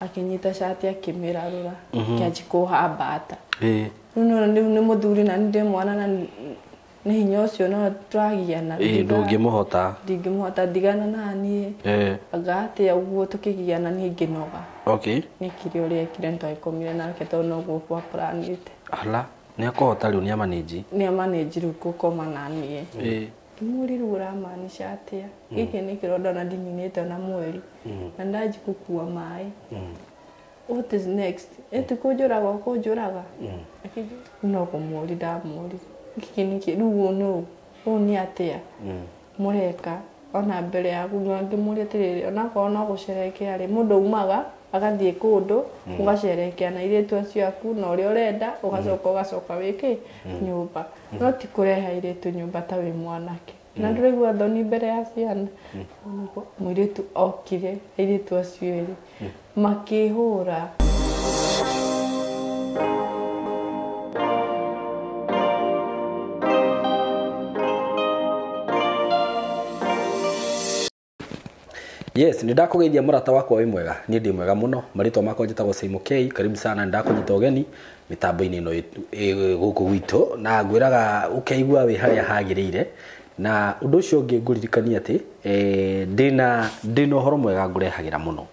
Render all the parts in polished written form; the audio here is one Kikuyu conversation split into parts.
Akinyita shati akĩmĩrarũra, kĩanji kũhambata. Ĩĩ. Rĩu nĩwona rĩu nĩ mũthuri na nĩ ndĩ mwana na nĩ hinya ũcio no tũragiana. Ĩĩ, ndũngĩmũhota. Ndingĩmũhota, ndigana naniĩ. Ĩĩ. Anga atĩa ũguo tũkĩgiana niĩ ngĩnoga. Okay. Nĩekire ũrĩa ekire, nĩtwagĩkomire nake tondũ noguo twaplanĩte. Ala, nĩ akũhota rĩu, nĩ amanĩnji. Nĩ amanĩnji rĩu gũkoma naniĩ. Ĩĩ. Ngĩmũria rĩu ũramaanisha atĩa? Gĩkĩ nĩ kĩronda ona ndininĩte ona mweri. Na ndanji gũkua maĩ. What is next? Ĩti kũnjũraga ũkũnjũraga. No kũmũri ndamũri. Gĩkĩ nĩkĩ rĩu ũũ nũ? Ũũ nĩ atĩa? Mũreka ona mbere yaku ngĩmũria atĩrĩrĩ, onakorwo no gũcerekea rĩ, mũndũ aumaga agathiĩ kũndũ, ũgacerekea na airĩtu acio aku na ũrĩa ũrenda, ũgacoka ũgacoka wĩkĩ nyũmba. No ti kũrehe airĩtu nyũmba ta wĩ mwanake. Na ndũraigua thoni mbere ya ciana. Mũirĩtu okire, airĩtu acio erĩ makĩhũra. Yes, nĩ ndakũgeithia mũrata wakwa, wĩ mwega? Niĩ ndĩ mwega mũno. Marĩtwa makwa njĩtagwo Saimo K. Karibu sana, nĩ ndakũnyita ũgeni mĩtambo-inĩ ĩno gũkũ gwitũ, na ngwĩraga ũkeigua wĩ harĩa hagĩrĩire. Na ũndũ ũcio ũngĩ ngũririkania atĩ ndĩna ũhoro mwega ngũrehagĩra mũno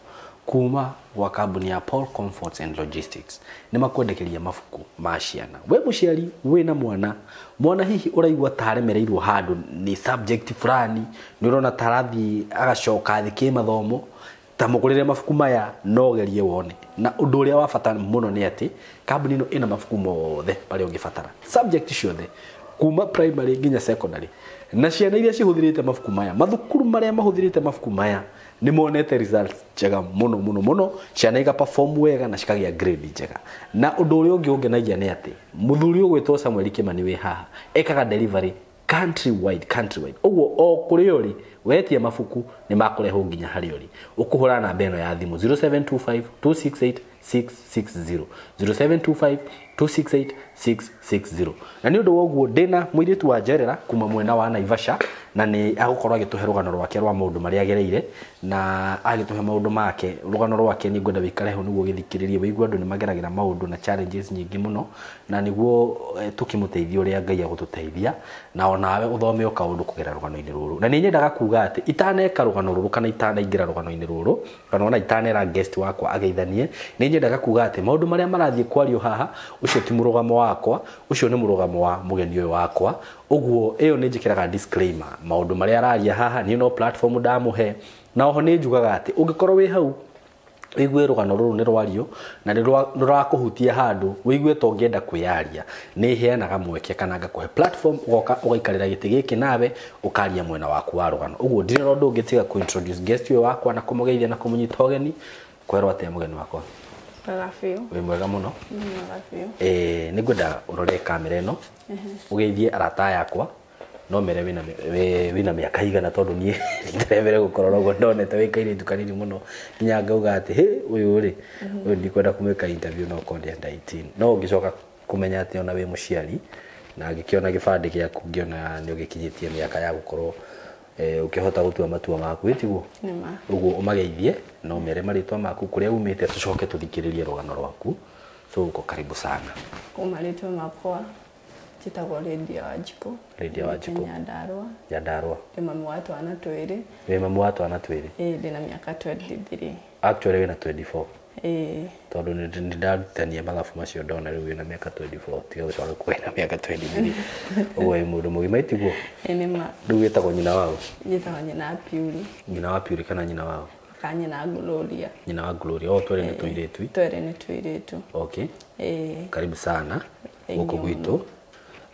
kuma gwa kambuni ya Paul Comforts and Logistics. Nĩ makwendekeria mabuku ma ciana. We mũciari wĩna mwana, mwana hihi ũraigua ta aremereirwo handũ nĩ subject fulani, nĩ ũrona ta arathiĩ agacoka thĩ kĩmathomo, ta mũgũrĩre mabuku maya no ũgerie wone. Na ũndũ ũrĩa wa bata mũno nĩ atĩ kambuni ĩno ĩna mabuku mothe marĩa ũngĩbatara, subject ciothe kuma primary nginya secondary. Na ciana iria cihũthĩrĩte mabuku maya, mathukuru marĩa mahũthĩrĩte mabuku maya nĩ monete results njega mũno mũno mũno, ciana iga perform wega na cikagĩa grade njega. Na ũndũ ũrĩa ũngĩ ũngenagia nĩ atĩ mũthuri ũgwĩtwo Samuel Kimani wĩ haha ekaga delivery countrywide, countrywide. Ũguo o kũrĩa ũrĩ wetia mabuku nĩ makũrehwo nginya harĩa ũrĩ. Ũkũhũra namba ĩno ya thimũ 0725 268 660, 0725 268 660. Na nĩ ũndũ wa ũguo ndĩna mũirĩtu wa njerera kuma mwena wa Naivasha, na nĩ agũkorwo agĩtũhe rũgano rwake rwa maũndũ marĩa agereire, na agĩtũhe maũndũ make rũgano rwake. Nĩ ngwenda wĩikare hau nĩguo ũgĩthikĩrĩrie, wĩigue andũ nĩ mageragĩra maũndũ na challenges nyingĩ mũno, na nĩguo tũkĩmũteithia ũrĩa Ngai agũtũteithia, na onawe ũthome o kaũndũ kũgerera rũgano-inĩ rũrũ. Na nĩ nyendaga kuga atĩ itaneka rũgano rũrũ kana itanaingĩra rũgano-inĩ rũrũ kana ona itanera guest wakwa ageithanie, nĩ nyendaga kuga atĩ maũndũ marĩa marathiĩ kwario haha, ũcio ti mũrũgamo wakwa, ũcio nĩ mũrũgamo wa mũgeni ũyũ wakwa. Ũguo ĩyo nĩ njĩkĩraga disclaimer, maũndũ marĩa araria haha niĩ no platform ndamũhe. Na oho nĩ njugaga atĩ ũngĩkorwo wĩ hau wĩigue rũgano rũrũ nĩ rwario na nĩ rũrakũhutia handũ wĩigue ta ũngĩenda kwĩyaria, nĩ heanaga mweke kana ngakũhe platform ũgoka ũgaikarĩra gĩtĩ gĩkĩ nawe ũkaria mwena waku wa rũgano. Ũguo ndirĩ na ũndũ ũngĩ tiga kũ introduce guest ũyũ wakwa na kũmũgeithia na kũmũnyita ũgeni. Kwerwo atĩa mũgeni wakwa? Wega biũ. Wĩ mwega mũno. Nĩ mwega biũ. Nĩ ngwenda ũrore kamera ĩno ũgeithie arata aya akwa, no mere wĩna mĩaka igana, tondũ niĩ rita rĩa mbere gũkorora ũguo ndonete wĩ kairĩtu kanini mũno nginya ngauga atĩ hĩ, ũyũ rĩ, ũyũ ndikwenda kũmwĩka interview no okorwo ndĩ under 18. No ũngĩcoka kũmenya atĩ ona wĩ mũciari na ngĩkĩona gĩbandĩ gĩaku ngĩona nĩ ũgĩkinyĩtie mĩaka ya gũkorwo ũkĩhota gũtua matua maku, ĩtiguo? Nĩ ma. Ũguo ũmageithie na ũmere marĩtwa maku, kũrĩa umĩte, tũcoke tũthikĩrĩrie rũgano rwaku. So uko karibu sana. Kwa marĩtwa makwa njĩtagwo Lydia Wanjikũ. Lydia Wanjikũ. Nyandarua. Nyandarua. Ndĩ mami wa twana twĩrĩ. Wĩ mami wa twana twĩrĩ? Ĩĩ, ndĩna mĩaka 23. Actually wĩna 24. Ĩĩ. Tondũ nĩ ndarutania mathabu macio ndona rĩu wĩna mĩaka 24, tiga gũcoka kuga wĩna mĩaka 23. Ũguo wĩ mũndũ mũgima, ĩtiguo? Ĩĩ, nĩ ma. Rĩu wĩtagwo nyina waũ? Njĩtagwo nyina wa Piuri. Nyina wa Piuri kana nyina waũ? Kana nyina wa Gloria. Nyina wa Gloria. O twerĩ nĩ tũirĩtu? Twerĩ nĩ tũirĩtu. Okay. Ĩĩ. Karibu sana Thank gũkũ you. gwitũ.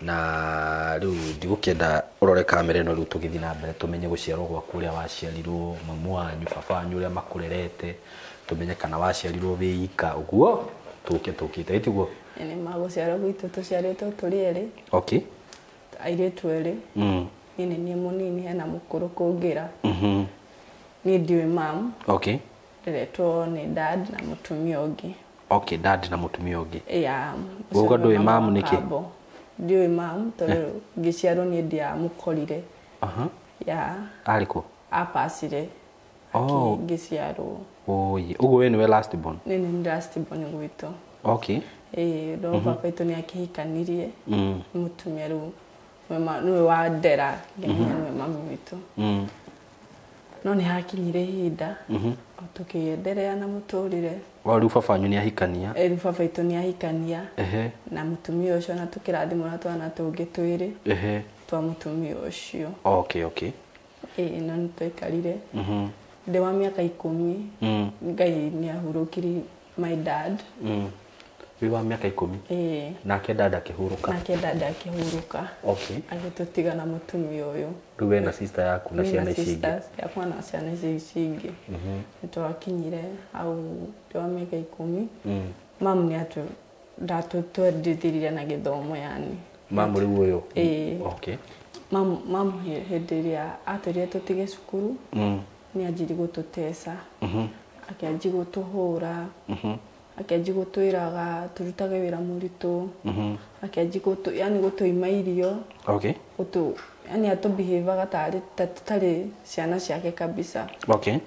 Na rĩu ndigũkĩenda ũrore kamera ĩno rĩu tũgĩthiĩ na mbere tũmenye gũciarwo gwaku ũrĩa waciarirwo, mamu wanyu, baba wanyu ũrĩa makũrerete, tũmenye kana waciarirwo wĩ ika, ũguo tũke tũkĩte, ĩtiguo? Ĩĩ, nĩ ma. Gũciarwo gwitũ tũciarĩtwo tũrĩ erĩ. Okay. Airĩtu erĩ. Niĩ nĩ niĩ mũnini, hena mũkũrũ kũngĩra. Niĩ ndiũĩ mam. Okay. Nderetwo nĩ dad na mũtumia ũngĩ. Okay, dad na mũtumia ũngĩ. Yeah. Wauga ndũĩ mam nĩkĩ? Ndiũĩ mam tondũ ngĩciarwo niĩ ndiamũkorire. Aha. Yeah. Arĩ kũ? Apacire. Oh. Ngĩciarwo. Oye, ũguo we nĩwe last born? Nĩ nĩ last born gwitũ. Okay. Ĩĩ, no baba witũ nĩ akĩhikanirie. Mũtumia rĩu nĩwe wa ndera nginya nĩwe mami witũ. No nĩ hakinyire ihinda o tũkĩenderea na mũtũrĩre. O rĩu baba wanyu nĩ ahikania? Rĩu baba witũ nĩ ahikania. Ehe. Na mũtumia ũcio na tũkĩrathimwo na twana tũngĩ twĩrĩ. Ehe. Twa mũtumia ũcio. Okay, okay. Ĩĩ, no nĩ twaikarire. Ndĩ wa mĩaka 10. Ngai nĩ ahurũkirie my dad. Wĩ wa mĩaka 10? Ĩĩ. Nake dada akĩhurũka? Nake dada akĩhurũka. Okay. Agĩtũtiga na mũtumia ũyũ. Rĩu we na sister yaku na Niĩ ciana ici ingĩ? sisters yakwa na ciana ici ingĩ. Nĩ twakinyire hau ndĩ wa mĩaka 10. Mamu nĩ ndatwendithirie na gĩthomo yani. Mamu rĩu ũyũ? Ĩĩ. Okay. Mamu hĩndĩ ĩrĩa atwĩrire tũtige cukuru, nĩ anjirie gũtũteca. Akĩanjia gũtũhũra. Akĩanjia gũtwĩraga tũrutage wĩra mũritũ. Akĩanjia yani gũtũima irio. Okay. Yani atũbehavaga tarĩ ta tũtarĩ ciana ciake kabisa. Okay.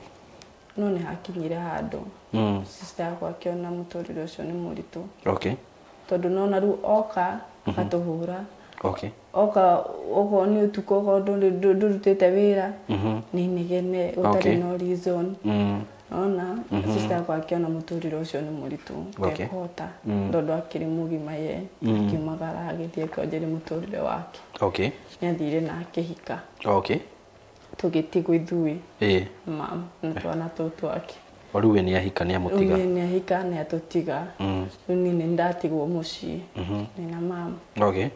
No nĩ hakinyire handũ. Sister yakwa akĩona mũtũrĩre ũcio nĩ mũritũ. Okay. Tondũ nona rĩu oka agatũhũra. Okay. Oka okorwo nĩ ũtukũ okorwo ndũrutĩte wĩra, nĩ inegene gũtarĩ no reason. Ona sister yakwa akĩona mũtũrĩre ũcio nĩ mũritũ, Okay. ndekũhota. Tondũ akĩrĩ mũgima ye, akiumagara agĩthiĩ akĩonjeria mũtũrĩre wake. Okay. Nĩ athire na akĩhika. Okay. Tũgĩtigwo ithuĩ. Ĩĩ. Mam, na twana tũu twake. O rĩu we nĩ ahika nĩ amũtiga? Rĩu nĩ ahika nĩ atũtiga. Rĩu niĩ nĩ ndatigwo mũciĩ. Nĩ na mam. Okay.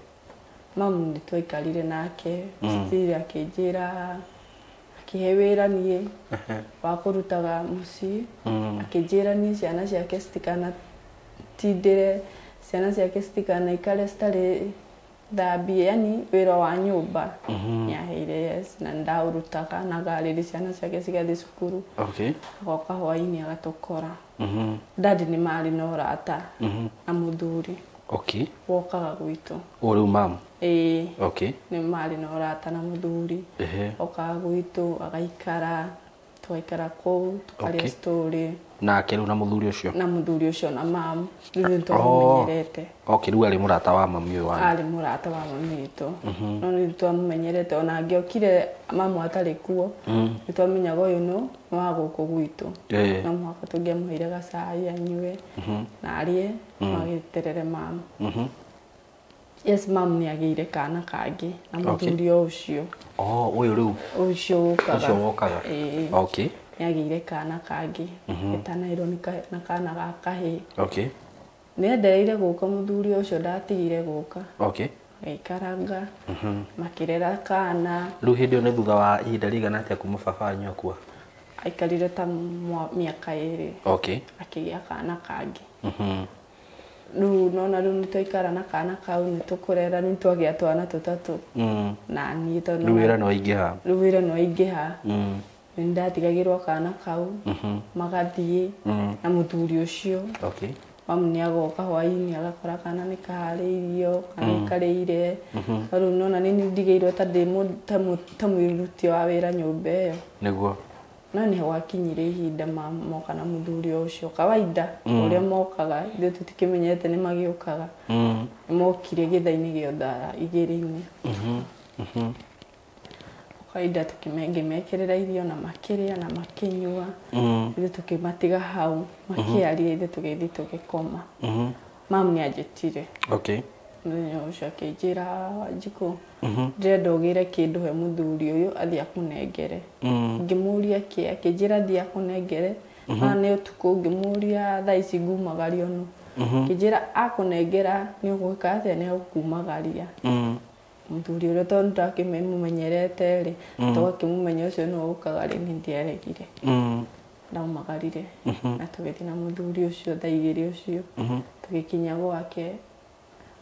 Mam nĩ twaikarire nake, still akĩnjĩra, akĩhe wĩra niĩ wa kũrutaga mũciĩ. Akĩnjĩra niĩ ciana ciake citikanatindĩre, ciana ciake citikanaikare citarĩ thambie, yani wĩra wa nyũmba. Nĩ aheire yes, na nĩndaũrutaga na ngarĩria ciana ciake cigathiĩ cukuru. Okay. Agoka hwaĩ-inĩ agatũkora. Dadi nĩ marĩ na ũrata na mũthuri. Okay. Wokaga gwitũ. O rĩu mam? Ĩĩ. Okay. Nĩ marĩ na ũrata na mũthuri. Ehe. Okaga gwitũ agaikara, tũgaikara kũu, tũkaria Okay. story. Nake rĩu na mũthuri ũcio? Na mũthuri ũcio na mam. Rĩu nĩ twamũmenyerete. Okay, rĩu arĩ mũrata wa mami ũyũ wanyu? Arĩ mũrata wa mami witũ. No nĩ twamũmenyerete, ona angĩokire mamu atarĩ kuo, nĩ twamenyaga ũyũ nĩ wa gũkũ gwitũ. Ĩĩ. No mũhaka tũngĩamũheire gacai anyue na arĩe, agĩterere mamu. Yes, mamu nĩ agĩire kana kangĩ na Okay. mũthuri o ũcio. Oh, ũyũ rĩu? Ũcio ũkaga. Ũcio wokaga? Ĩĩ. Okay. Nĩ agĩire kana kangĩ. Ĩtanairwo nĩ na kana ga kahĩĩ. Okay. Nĩ endereire gũka mũthuri ũcio ndatigire gũka. Okay. Agĩikaranga, makĩrera kana. Rĩu hĩndĩ ĩyo nĩ thutha wa ihinda rĩigana atĩa kuma baba wanyu akua? Aikarire ta mĩaka 2. Okay. Akĩgĩa kana kangĩ. Rĩu nona rĩu nĩ twaikara na kana kau, nĩ tũkũrera, rĩu twagĩa twana tũtatũ. Na niĩ tondũ Rĩu wĩra nĩ waingĩha? Rĩu wĩra nĩ waingĩha. Nĩ ndatigagĩrwo kana kau, magathiĩ na mũthuri ũcio. Okay. Mamu nĩ agoka hwaĩ-inĩ agakora kana nĩ kaharĩirio, kana nĩ karĩire. No rĩu nona nĩ ndigĩirwo ta ndĩ ta mũruti wa wĩra nyũmba ĩyo. Nĩguo. No nĩ gwakinyire ihinda moka na mũthuri ũcio kawaida, ũrĩa mokaga, ithuĩ tũtikĩmenyete nĩ magĩũkaga. Nĩ mokire gĩthaa-inĩ gĩa thaa igĩrĩ-inĩ. Kawaida ngĩmekĩrĩra irio na makĩrĩa na makĩnyua. Ithuĩ tũkĩmatiga hau, makĩaria, ithuĩ tũgĩthiĩ tũgĩkoma. Mamu nĩ anjĩtire. Okay. Mũthenya ũcio akĩnjĩra, Wanjikũ, ndĩrenda ũgĩre kĩndũ he mũthuri ũyũ athiĩ akũnengere. Ngĩmũria kĩ, akĩnjĩra athiĩ akũnengere. Na nĩ ũtukũ ngĩmũria thaa ici ngumagario nũ. Akĩnjĩra akũnengera nĩ ũgwĩka atĩa, nĩ egũkumagaria. Mũthuri ũrĩa tondũ ndakĩmũmenyerete rĩ, tũgakĩmũmenya ũcio nĩwe ũkaga rĩ, niĩ ndiaregire. Ndaumagarire. Na tũgĩthiĩ na mũthuri ũcio thaa igĩrĩ ũcio. Tũgĩkinya gwake,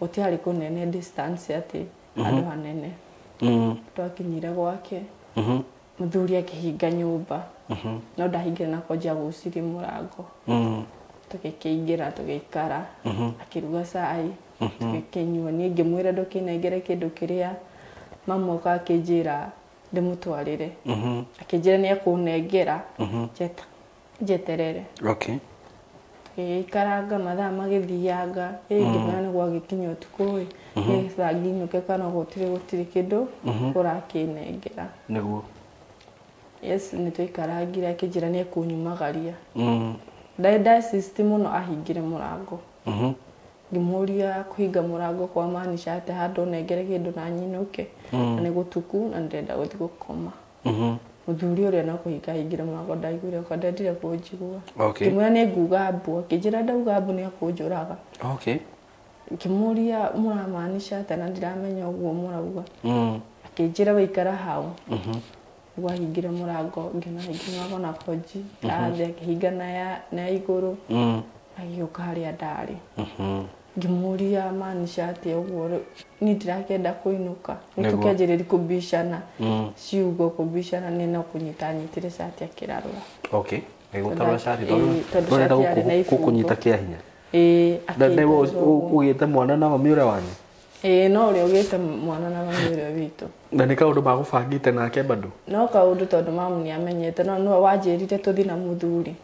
gũtiarĩ kũnene distance atĩ handũ hanene. Twakinyire gwake, mũthuri akĩhinga nyũmba. No ndahingire na kwanjia gũciria mũrango. Tũgĩkĩingĩra, tũgĩikara, akĩruga cai, tũgĩkĩnyua. Niĩ ngĩmwĩra ndũkĩnengere kĩndũ kĩrĩa mamu oka akĩnjĩra ndĩmũtwarĩre. Akĩnjĩra nĩ ekũnengera. Njeta. Njeterere. Okay. Tũgĩikaranga mathaa magĩthianga, ngĩmenya nĩ gwagĩkinya ũtukũ ĩ, nĩgetha nginũke kana gũtirĩ kĩndũ ũrakĩnengera. Nĩguo. Yes, nĩ twaikarangire akĩnjĩra nĩ ekũnyumagaria. Ndarĩ insist mũno ahingĩre mũrango. Ngĩmũria kũhinga mũrango kwa maanisha atĩa handũ nengere kĩndũ na nyinũke. Na nĩ gũtuku na ndĩrenda gũthiĩ gũkoma. Mũthuri ũrĩa no kũhinga ahingĩre mũrango ndaiguire kwa ndendire kũnjigua. Okay. Ngĩmwĩra nĩ nguga mbu, akĩnjĩra ndauga mbu nĩ akũnjũraga. Okay. Ngĩmũria mũramaanisha atĩa na ndiramenya ũguo mũrauga. Akĩnjĩra waikara hau. Nĩguo ahingire mũrango, ngĩona ahingire mũrango na konji, arathiĩ akĩhinga na ya igũrũ, agĩũka harĩa ndarĩ. Ngĩmũria maanisha atĩa ũguo, niĩ ndirakĩenda kũinũka. Rĩu Nĩguo. tũkĩanjĩrĩria kũbicana ciugo, kũbicana niĩ no kũnyita anyitire cati akĩrarũra. Okay. Agĩgũtarũra cati Ĩĩ, tondũ tondũ ũrenda cati yarĩ na ibungo. gũkũnyita kĩa hinya. Ĩĩ, Na nĩwe akĩnjarũra ũguo. ũgĩte mwana na mami ũrĩa wanyu. Ĩĩ, no ũrĩa ũgĩte mwana na mami ũrĩa witũ. Na nĩ kaũndũ magũbangĩte nake bado. No kaũndũ tondũ mamu nĩ amenyete, no nĩwe wanjĩrire tũthiĩ na mũthuri.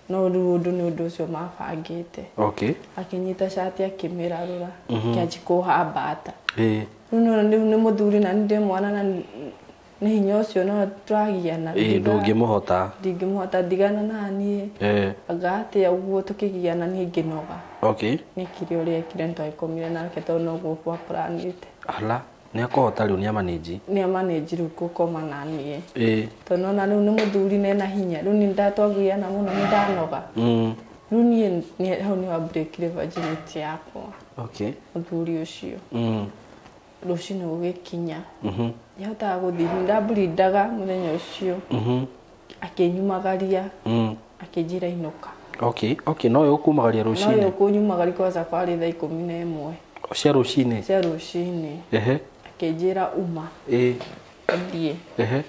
No rĩu ũndũ nĩ ũndũ ũcio mabangĩte. Okay. Akĩnyita cati akĩmĩrarũra, akĩanjia kũhambata. Ĩĩ. Rĩu nĩ rĩu nĩ mũthuri na nĩ ndĩ mwana na nĩ hinya ũcio no tũragiana. Ĩĩ, ndũngĩmũhota. Ndingĩmũhota, ndigana na niĩ. Ĩĩ. Anga atĩa ũguo tũkĩgiana niĩ ngĩnoga. Okay. Nĩekire ũrĩa ekire, nĩtwagĩkomire nake tondũ noguo twaplanĩte. Ala, nĩ akũhota rĩu nĩ amanĩnji. Nĩ amanĩnji rĩu gũkoma na niĩ. Ĩĩ. Tondũ nona rĩu nĩ mũthuri na ena hinya, rĩu nĩ ndatwagiana mũno nĩ ndanoga. Rĩu niĩ hau nĩho breakire virginity yakwa. Okay. Mũthuri ũcio. Rũcinĩ gũgĩkinya. Ndiahotaga gũthiĩ, nĩ ndablindaga mũthenya ũcio. Akĩnyumagaria, akĩnjĩra inũka. Okay, okay, no ĩgũkumagaria No rũcinĩ. ĩkũnyumagaria kwanza kwarĩ thaa 11. Cia rũcinĩ. Cia rũcinĩ. Ehe. Akĩnjĩra uma. Ĩĩ. Thiĩ. Ehe.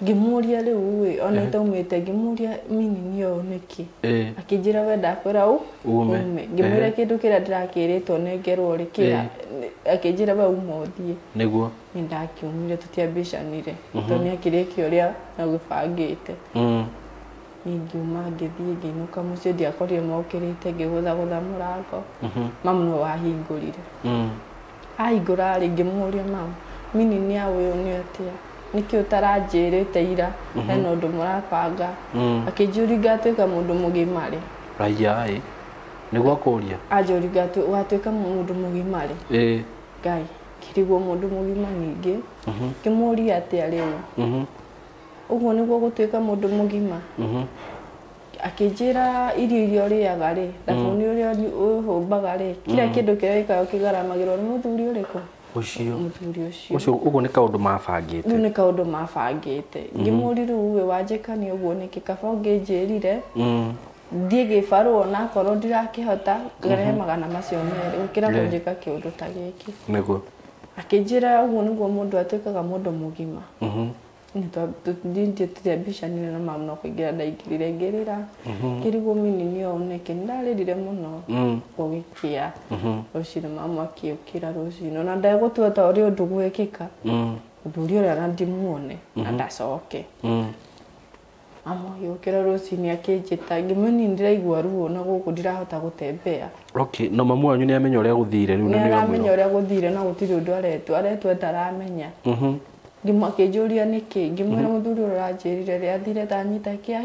Ngĩmũria rĩu ĩ, ona itaumĩte ngĩmũria meaning ĩyo nĩkĩ. Ĩĩ. Akĩnjĩra we ndakwĩra Ume. Ngĩmwĩra kĩndũ kĩrĩa ndĩrakĩrĩtwo nengerwo rĩ kĩrĩa, akĩnjĩra we uma ũthiĩ. Nĩguo. Nĩ ndakiumire tũtiambicanire tondũ nĩ akĩrĩkia ũrĩa agũbangĩte. Niĩ ngiuma ngĩthiĩ ngĩinũka mũciĩ, ndiakorire mokĩrĩte, ngĩgũthagũtha mũrango. Mamu nĩwe wahingũrire. Ahingũra rĩ, ngĩmũria mamu, meaning ya ũyũ nĩ atĩa? Nĩkĩ ũtaranjĩrĩte ira hena ũndũ mũrabanga? Akĩnjũria ngatuĩka mũndũ mũgima rĩ. Raiya ĩ. Nĩguo akũria. Anjũria ũgatuĩka mũndũ mũgima rĩ. Ĩĩ. Ngai, ngĩrigwo mũndũ mũgima ningĩ. Ngĩmũria atĩa rĩu? Ũguo nĩguo gũtuĩka mũndũ mũgima? Akĩnjĩra irio iria ũrĩaga rĩ, thabuni ũrĩa ũhũmbaga rĩ, kila kĩndũ kĩrĩa wĩkaga ũkĩgaramagĩrwo nĩ mũthuri ũrĩkũ? Ũcio. Mũthuri ũcio. Ũcio ũguo nĩ kaũndũ mabangĩte. Rĩu nĩ kaũndũ mabangĩte. Ngĩmũria rĩu we wanjĩkania ũguo nĩkĩ? Kaba ũngĩnjĩrire thiĩ gĩbarũa onakorwo ndirakĩhota ngerehe 200 macio gũkĩra kũnjĩka kĩũndũ ta gĩkĩ. Nĩguo. Akĩnjĩra ũguo nĩguo mũndũ atuĩkaga mũndũ mũgima. Tũtiambicanire na mamu no kũingĩra ndaingĩrire ngĩrĩra. Ngĩrigwo meaning ĩyo nĩkĩ, nĩndarĩrire mũno. Gũgĩkĩa. Rũcinĩ mamu akĩũkĩra rũcinĩ ona ndegũtua ta ũrĩa ũndũ gwĩkĩka. Mũthuri ũrĩa na ndimuone na ndacoke. Mamu agĩũkĩra rũcinĩ akĩnjĩta, ngĩmwĩra niĩ ndĩraigua ruo na gũkũ ndirahota gũtembea. Okay, no mamu wanyu nĩ amenya ũrĩa gũthire rĩu na Nĩ nĩwe aramenya amwĩra. ũrĩa gũthire na gũtirĩ ũndũ aretwo ataramenya. Akĩnjũria nĩkĩ, ngĩmwĩra mũthuri ũrĩa ũranjĩrire rĩ athire tanyita kĩa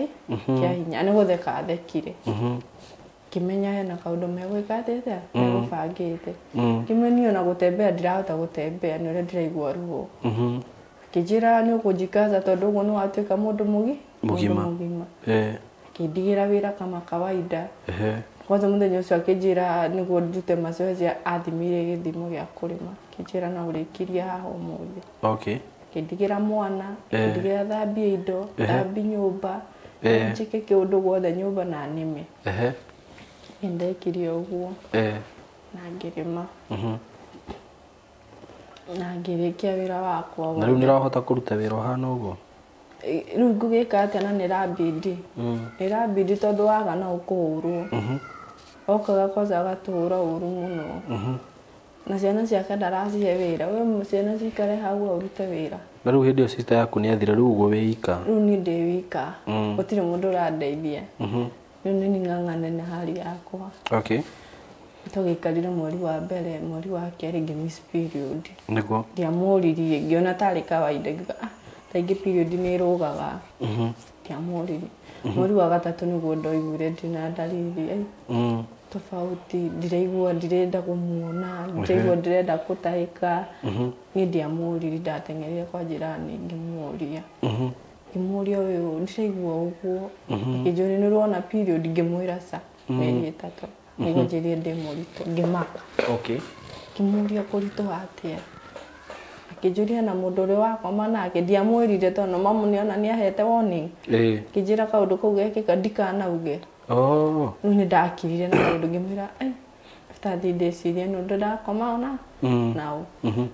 hinya, nĩ gũtheka athekire. Ngĩmenya hena kaũndũ megwĩka atĩa, megũbangĩte. Ngĩmwĩra niĩ ona gũtembea ndirahota gũtembea nĩ ũrĩa ndĩraigua ruo. Akĩnjĩra nĩ ũkũnjikaza tondũ ũguo nĩ watuĩka mũndũ Mũgima. Mũgima. Akĩndigĩra wĩra kama kawaida. Kwanza mũthenya ũcio akĩnjĩra nĩguo ndute mazoezi athimire gĩthimo gĩa kũrĩma. Akĩnjĩra no ũrĩkirie haha ũmũthĩ. Okay. Akĩndigĩra mwana, akĩndigĩra thambie indo, thambie nyũmba, njĩke kĩũndũ guothe nyũmba na nĩme. Nĩ ndekire ũguo. Na ngĩrĩma. Na ngĩrĩkia wĩra wakwa. Na rĩu nĩ ũrahota kũruta wĩra ũhana ũguo? Rĩu ngũgĩka atĩa na nĩ ĩrambindi. Nĩ ĩrambindi tondũ waga no ũkũhũrwo. Okaga kwanza agatũhũra ũru mũno. Na ciana ciake ndaracihe wĩra, we ciana cikare hau ũrute wĩra. Na rĩu hĩndĩ ĩyo sister yaku nĩ athire rĩu ũguo wĩ ika. Rĩu niĩ ndĩ wika, gũtirĩ mũndũ ũrandeithia. Rĩu nĩ ng'ang'ane na hali yakwa. Okay. Tũgĩikarire mweri wa mbere, mweri wa kerĩ ngĩ miss period. Nĩguo. Ndiamũririe, ngĩona tarĩ kawaida, ngiuga ah, taingĩ period nĩ ĩrũgaga. Ndiamũririe. Mweri wa gatatũ nĩguo ndoiguire ndĩna ndariri tofauti, ndiraigua ndirenda kũmuona, ndiraigua ndĩrenda kũtahĩka. Niĩ ndiamũririe, ndateng'erire kwa jirani ngĩmũria. Ngĩmũria ũyũ ndiraigua ũguo, akĩnjũria nĩ ũrona period, ngĩmwĩra ca, mĩeri ĩtatũ. Nĩguo njĩrie ndĩ mũritũ, ngĩmaka. Okay. Ngĩmũria kũritũha atĩa, akĩnjũria na mũndũ ũrĩa wakoma nake, ndiamwĩrire tondũ mamu nĩona nĩahete warning. Akĩnjĩra kaũndũ kau gekĩka ndikanauge. Oh. Rĩu nĩ ndakirire na kaũndũ ngĩmwĩra after thiĩ ndĩcirie nĩ ũndũ ndakoma ona nao.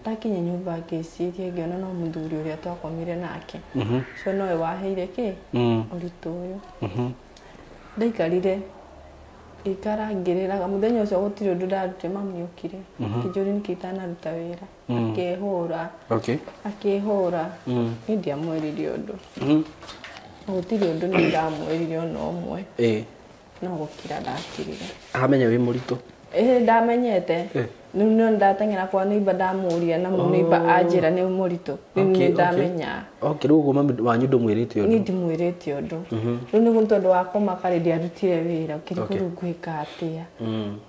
Ndakinya nyũmba ngĩciria ngĩona no mũthuri ũrĩa twakomire nake, ũcio nowe waheire kĩ ũritũ ũyũ. Ndaikarire ngĩikara ngĩrĩraga mũthenya ũcio gũtirĩ ũndũ ndarutire, mami okire akĩnjũria nĩkĩ itanaruta wĩra, akĩhũra. Okay. Akĩhũra. Niĩ ndiamwĩrire ũndũ, gũtirĩ ũndũ niĩ ndamwĩrire ona ũmwe. No gũkira ndakirire. Amenya wĩ mũritũ? Ĩĩ ndamenyete. Rĩu no ndateng'era kwa neighbor ndamũria, na neighbor anjĩra nĩ mũritũ. Rĩu nĩ ndamenya. Okay, rĩu ũguo mami wanyu ndũmwĩrĩte ũndũ? Niĩ ndimwĩrĩte ũndũ. Rĩu nĩguo tondũ wa kũmaka rĩ, ndiarutire wĩra. Kĩrĩkũ rĩu ngwĩka atĩa?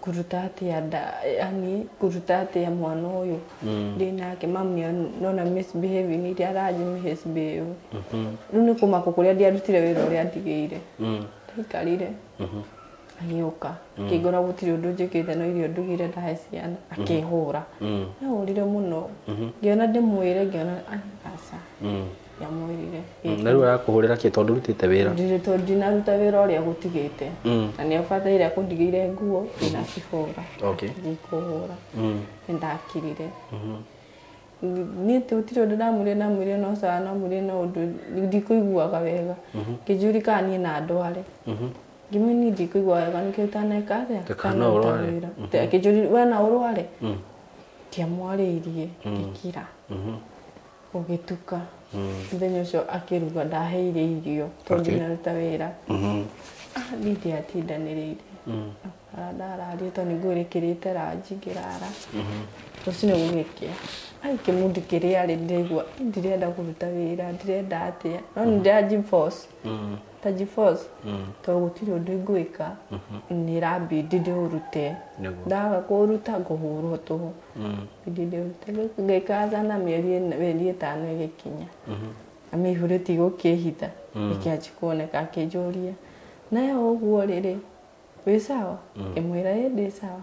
Ngũruta atĩa nda, yani ngũruta atĩa mwana ũyũ ndĩ nake? Mami nona misbehaving iria aranji misbehave. Rĩu nĩ kũmaka kũrĩa ndiarutire wĩra ũrĩa ndigĩire. Ndaikarire. Agĩũka akĩngora gũtirĩ ũndũ njĩkĩte, no irio ndugire ndahe ciana, akĩhũra. Ahũrire mũno, ngĩona ndĩmwĩre, ngĩona aca, ndiamwĩrire. Na rĩu arakũhũrĩra kĩ tondũ ũrutĩte wĩra? Ndirĩ, tondũ ndinaruta wĩra ũrĩa gũtigĩte, na nĩ abataire kũndigĩire nguo ndinacihũra. Okay. Ndikũhũra. Nĩ ndakirire. Niĩ gũtirĩ ũndũ ndamwĩrire, ndamwĩrire no sawa, ndamwĩrire no ũndũ ndikũiguaga wega. Ngĩnjũria kana niĩ na ndware. Ngĩmwĩra niĩ ndikũigua wega, nĩkĩo itaneka atĩa? Kana ũrware. Akĩnjũria we na ũrware? Ndiamwarĩirie, ngĩkira. Gũgĩtuka. Mũthenya ũcio akĩruga, ndaheire irio tondũ ndinaruta wĩra. Niĩ ndiatindanĩrĩire. Ndararie tondũ nĩngũrĩkĩrĩte ranji ngĩrara. Rũcinĩ gũgĩkĩa. Ai, kĩmundi kĩrĩa rĩ, ndĩraigua ndirenda kũruta wĩra, ndirenda atĩa. No nĩ ndĩranji-force. Ndanji-force. Tondũ gũtirĩ ũndũ ingwĩka, nĩ ĩrambindi ndĩũrute. Ndaga kũũruta ngũhũrwo tũhũ. Bindi ndĩũrute. Ngĩikara na mĩeri 5 ĩgĩkinya. Na mĩihũrĩ tigũkĩhitha. Ĩkĩanjia kuoneka, akĩnjũria, nayo ũguo rĩrĩ, wĩ sawa? Ngĩmwĩra ĩ ndĩ sawa.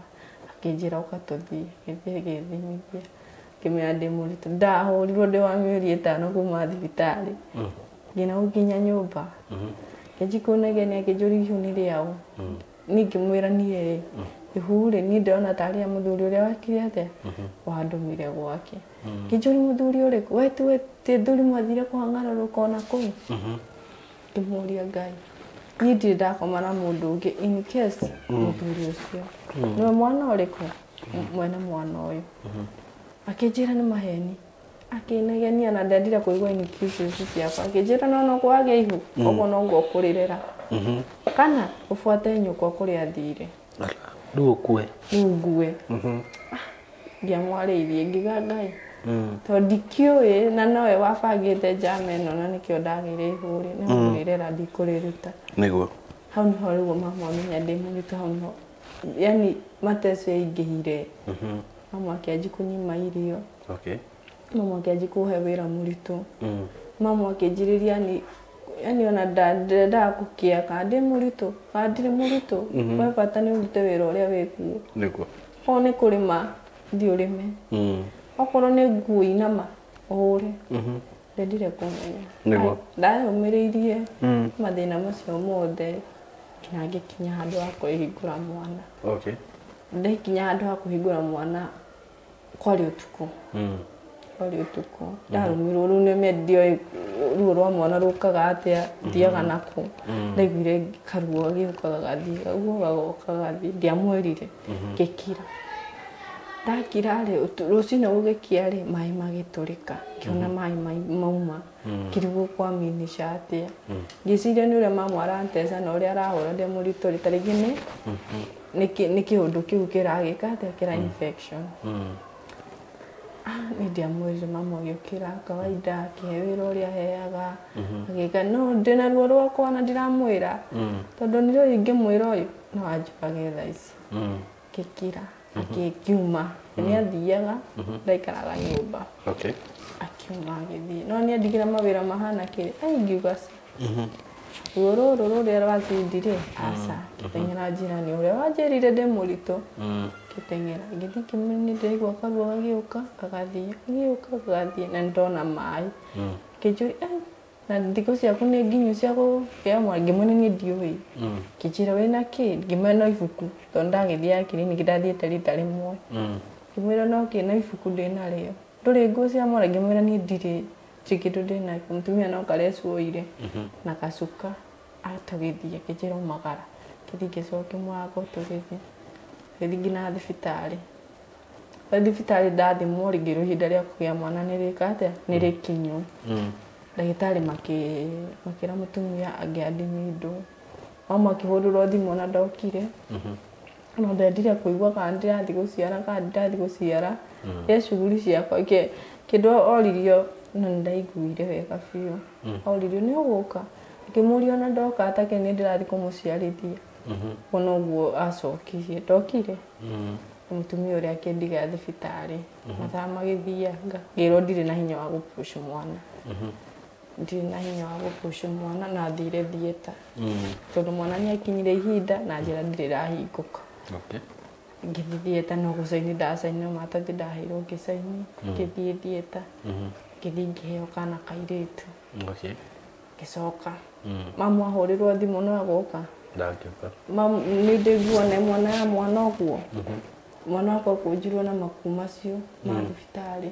Akĩnjĩra ũka tũthiĩ, ngĩthiĩ ngĩthimithia. Ngĩmwĩra ndĩ mũritũ. Ndahũrirwo ndĩ wa mĩeri 5 kuma thibitarĩ. Nginya gũkinya nyũmba. Ngĩanjia kũnegenia, akĩnjũria ihu nĩ rĩaũ. Niĩ ngĩmwĩra niĩ rĩ, ihu rĩ, niĩ ndĩrona tarĩ rĩa mũthuri ũrĩa wekire atĩa? Wandũmire gwake. Ngĩnjũria mũthuri ũrĩkũ? We ti ti thuri mwathire kũhang'arũrũka ona kũu? Ngĩmũria Ngai. Niĩ ndirĩ ndakoma na mũndũ ũngĩ in case mũthuri ũcio. Nĩwe mwana ũrĩkũ? Mwene mwana ũyũ. Akĩnjĩra nĩ maheni. Akĩnegenia na ndendire kũigua excuses ciakwa. Akĩnjĩra no no kwagĩa ihu, ũguo noguo ũkũrĩrĩra. Kana ũbuate nyũkwa kũrĩa athire. Rĩu ũkue. Rĩu ngue. Ndiamwarĩirie, ngiuga Ngai. Tondũ ndikĩũĩ na nowe wabangĩte njama ĩno na nĩkĩo ndagĩire ihu rĩ, nĩ kũrĩrĩra ndikũrĩruta. Nĩguo. Hau nĩho rĩu mama amenya ndĩ mũritũ, hau nĩho yani mateso yaingĩhire. Mama akĩanjia kũnyima irio. Okay. Mama akĩanjia kũhe wĩra mũritũ. Mama akĩnjĩrĩria yani ona ndendaga gũkĩa kana ndĩ mũritũ kana ndirĩ mũritũ, we bata nĩ ũrute wĩra ũrĩa wĩkuo. Nĩguo. Okorwo nĩ kũrĩma, thiĩ ũrĩme. Okorwo nĩ nguo inama, ũhũre. Ndendire kũmenya. Nĩguo. Ndayũmĩrĩirie mathĩna macio mothe nginya ngĩkinya handũ ha kwĩhingũra mwana. Okay. Ndakinya handũ ha kũhingũra mwana kwarĩ ũtukũ. Kwarĩ ũtukũ. Ndarũmirwo rĩu nĩ ndioĩ ruo rwa mwana rũkaga atĩa, thiaga nakũ. Ndaiguire karuo gĩũkaga gathiĩ, karuo gagoka gathiĩ, ndiamwĩrire. Ngĩkira. Ndakira rĩ rũcinĩ gũgĩkia rĩ maĩ magĩtũrĩka ngĩona maĩ mauma ngĩrigwo kwaminisha atĩa ngĩciria nĩ ũrĩa mamu aranteca na ũrĩa arahũra ndĩ mũritũ rĩ ta rĩngĩ nĩ kĩũndũ kĩu kĩragĩka atĩa kĩra infection. Nĩ ndiamwĩrire mamu agĩũkĩra kawaida akĩhe wĩra ũrĩa aheaga agĩka no ndĩna ruo rwakwa na ndiramwĩra tondũ nĩrĩo ingĩmwĩra ũyũ no anjũrage thaa ici. Ngĩkira akiuma nĩ athiaga ndaikaraga nyũmba. Okay. Akiuma agĩthiĩ no nĩ andigĩra mawĩra mahana kĩrĩ ai ngiuga ca ruo rũrũ rũrĩa rwazidi rĩ aca ngĩteng'era njirani ũrĩa wanjĩrire ndĩ mũritũ ngĩteng'era ngĩthiĩ ngĩmwĩra nĩ ndĩraigua karuo gagĩũka gagathiĩ gagĩũka gagathiĩ na nĩndona maĩ ngĩnjũria na thikũ ciaku nĩ nginyu cia kũgĩa mwana ngĩmwĩra niĩ ndiũĩ ngĩnjĩra wĩna kĩ ngĩmwĩra no ibuku tondũ ndagĩthiaga kiriniki ndathiĩte rita rĩmwe ngĩmwĩra no kĩ no ibuku ndĩnarĩo ndũrĩ nguo cia mwana ngĩmwĩra niĩ ndirĩ ndirĩ kĩndũ ndĩnakĩo mũtumia no karecu oire na gacuka atũgĩthiĩ akĩnjĩra umagara ngĩthiĩ ngĩcokia mũrango tũgĩthiĩ ngĩthiĩ nginya thibitarĩ thibitarĩ ndathimwo rĩ ngĩrwo ihinda rĩa kũgĩa mwana nĩ rĩka atĩa nĩ rĩkinyu ndagĩtarĩ makĩra mũtumia angĩadimindwo mama akĩhũrĩrwo thimũ na ndokire no ndendire kũigua kana ndĩrathiĩ gũciara kana ndirathiĩ gũciara ye shughuli ciakwa kĩndũ oririo no nĩndaiguire wega biũ oririo nĩ ũgũka ngĩmũria ona ndoka atakĩ nĩ ndĩrathiĩ kũmũciarithia ũguo noguo acokirie ndokire mũtumia ũrĩa akĩndiga thibitarĩ mathaa magĩthianga ngĩrwo ndirĩ na hinya wa gũpush mwana ndirĩ na hinya wa gũpush mwana na thire theatre tondũ mwana nĩ akinyire ihinda na njĩra ndirĩ ĩrahingũka. Okay. Ngĩthiĩ theatre no gũcaini ndacainire maratathi ndaheirwo ngĩcaini ngĩthiĩ theatre ngĩthiĩ ngĩheo kana kairĩtu. Okay. Ngĩcoka mamu ahũrĩrwo thimũ no agũka ndangĩũka mamu nĩ ndĩguo mwana ya mwana ũguo mwana wakwa kũnjirwo na maku macio ma thibitarĩ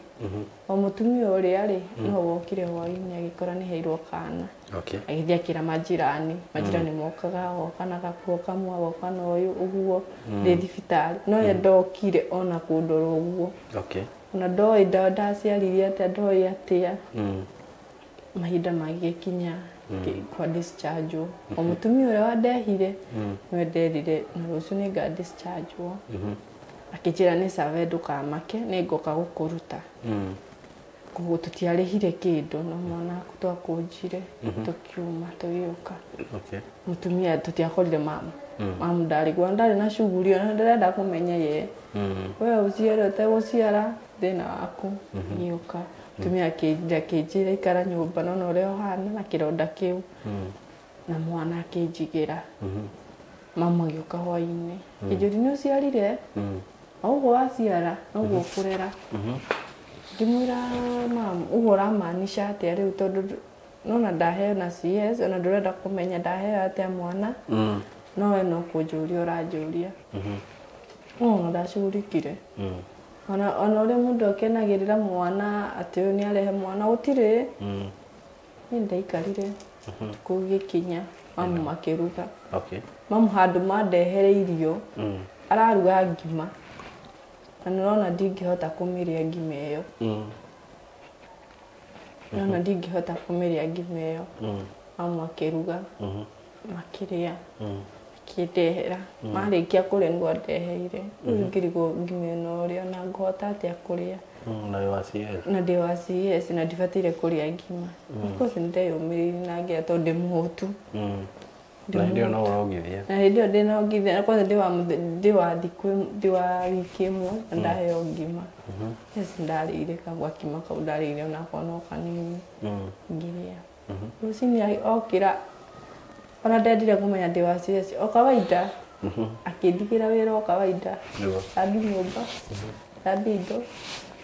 o mũtumia ũrĩa rĩ no wokire hwainĩ agĩkora nĩ heirwo kana. Okay. Agĩthiĩ akĩra majirani majirani mokaga agoka na gakuo kamwe agoka na ũyũ ũguo ndĩ thibitarĩ no ye ndokire ona kũndora ũguo. Okay. Ona ndoĩ ndaciaririe atĩa ndoĩ atĩa mahinda magĩkinya kwa discharge o mũtumia ũrĩa wandehire nĩwe nderire na rũciũ nĩ nga discharge akĩnjĩra nĩ sawa ndũkamake nĩ ngoka gũkũruta koguo tũtiarĩhire kĩndũ no mwana twakũnjire tũkiuma tũgĩũka. Okay. Mũtumia tũtiakorire mamu mamu ndarĩ kuo ndarĩ na shughuli ona ndarenda kũmenya ye we ũciare ũtegũciara thĩna waku gĩũka mũtumia akĩnjĩra ikara nyũmba nona ũrĩa ũhana na kĩronda kĩu na mwana akĩnjigĩra mamu agĩũka hwainĩ kĩnjũri nĩ ũciarire ũguo waciara noguo ũkũrera ngĩmwĩra mamu ũguo ũramaanisha atĩa rĩu tondũ nona ndaheo na CS ona ndũrenda kũmenya ndaheo atĩa mwana no we no kũnjũria ũranjũria ona ndacugurikire ona ũrĩa mũndũ akenagĩrĩra mwana atĩ ũyũ nĩ arehe mwana gũtirĩ niĩ ndaikarire kũu gĩkinya mamu makĩruga. Okay. Mamu handũ mandehere irio araruga ngima na nĩrona ndingĩhota kũmĩrĩa ngima ĩyo nĩrona ndingĩhota kũmĩrĩa ngima ĩyo mamu akĩruga makĩrĩa akĩndehera marĩkia kũrĩa nĩguo andeheire rĩu ngĩrigwo ngima ĩno ũrĩa na ngũhota atĩa kũrĩa na wĩ wa CS na ndĩ wa CS na ndibataire kũrĩa ngima of course nĩndeyũmĩrĩirie na ngĩrĩa tondũ ndĩ mũhũtu na hĩndĩ ĩyo no ũrongithia na hĩndĩ ĩyo ndĩnongithia na kwanza ndĩ wa thikũ ndĩ wa wiki ĩmwe na ndaheo ngima yes ndarĩire gakima kau ndarĩire onakwa no kanini ngĩrĩa rũcinĩ okĩra ona ndendire kũmenya ndĩ wa CS o kawaida akĩndigĩra wĩra o kawaida thambia nyũmba thambia indo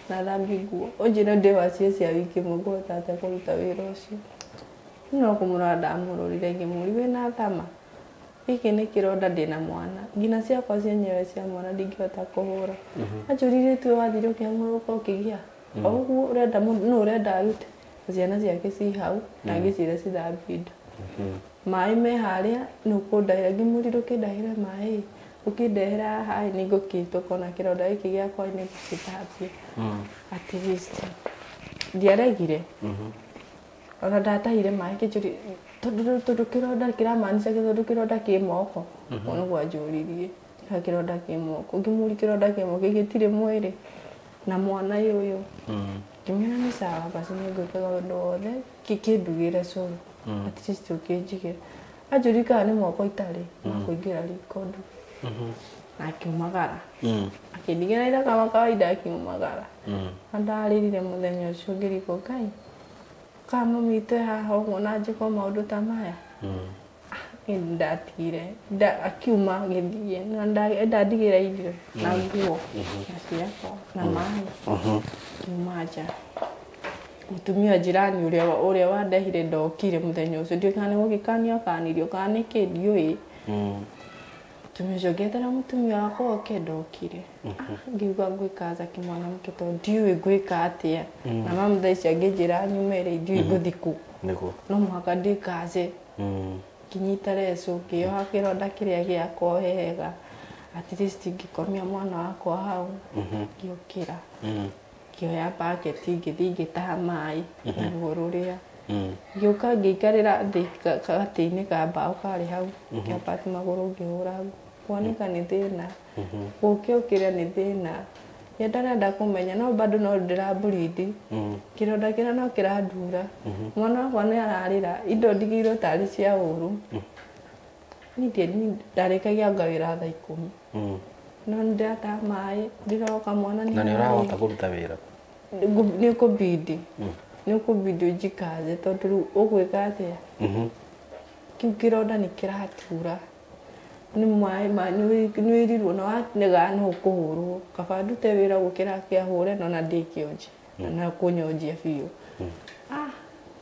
na thambia nguo ũnjĩre ndĩ wa CS ya wiki ĩmwe ngũhota atĩa kũruta wĩra ũcio no kũmũrora ndamũrorire ngĩmũria wĩna thama gĩkĩ nĩ kĩronda ndĩna mwana nginya ciakwa cienyewe cia mwana ndingĩhota kũhũra anjũririe tue wathire ũkĩhang'ũrũka ũkĩgĩa o ũguo ũrenda nũ ũrenda arute ciana ciake ci hau na ngĩciĩra cithambie indo maĩ me harĩa nĩ ũkũndahĩra ngĩmũria ndũkĩndahĩre maĩ Ũkĩndehera haha nĩ ngũkĩtũka ona kĩronda gĩkĩ gĩakwa nĩ ngũgĩthambia. At least ndiaregire. Ona ndatahire maĩ kĩnjũri tondũ kĩronda kĩramaanisha tondũ kĩronda kĩ moko. Ũguo nĩguo anjũririe. Kĩronda kĩ moko. Ngĩmũria kĩronda kĩ moko gĩtirĩ mwĩrĩ na mwana ũyũ. Ngĩmwĩra nĩ sawa basi nĩ ngwĩkaga ũndũ wothe kĩndugĩre cũrũ. At least ũkĩnjigĩra. Anjũria kana nĩ moko itarĩ ma kũingĩra riko nduge. Na akiumagara. Akĩndigĩra ira kama kawaida akiumagara. Na ndarĩrire mũthenya ũcio ngĩrigwo Ngai kana mami witũ e haha ũguo na njĩkwo maũndũ ta maya. Niĩ nĩndatigire akiuma agĩthiĩ na ndandigĩra irio na nguo na ciakwa na maĩ. Ngiuma nja. Mũtumia jirani ũrĩa wandehire ndokire mũthenya ũcio ndiũĩ kana nĩ gũgĩkanio akanirio kana nĩkĩ ndiũĩ. Mũtumia ũcio ngĩetera mũtumia wakwa oke ndokire. Ngiuga ngwĩka atĩa kĩmwanamke tondũ ndiũĩ ngwĩka atĩa. Na mamu thaa ici angĩnjĩra nyume rĩ ndiũĩ ngũthiĩ kũ. Nĩguo. No mũhaka ndĩkace. Ngĩnyita leso ngĩoha kĩronda kĩrĩa gĩakwa wega. At least ngĩkomia mwana wakwa hau. Ngĩũkĩra. Ngĩoya bucket ngĩthiĩ ngĩtaha maĩ na ruo rũrĩa. Ngĩũka ngĩikarĩra thĩ gatĩ-inĩ ka mbaũ karĩ hau. Ngĩambati magũrũ ngĩhũra nguo. Kwanĩka nĩ thĩna. Gũkĩũkĩra nĩ thĩna. Ye ndarenda kũmenya no bado no ndĩrambũrindi. Kĩronda kĩrĩa no kĩrandura. Mwana wakwa nĩ ararĩra indo ndigĩirwo tarĩ cia ũru. Niĩ ndarĩkagia anga wĩra thaa 10. No nĩndĩrataha maĩ ndĩroka mwana nĩ Na nĩ ũrahota kũruta wĩra? Nĩ ũkũbidi. Nĩ ũkũbidi ũnjikaze tondũ rĩu ũgwĩka atĩa? Kĩu kĩronda nĩ kĩratura. Nĩ maĩ nĩ wĩrirwo na wanega no ũkũhũrwo. Kaba ndute wĩra gũkĩra kĩahũre no na ndĩkĩonje. Na kũnyonjia biũ.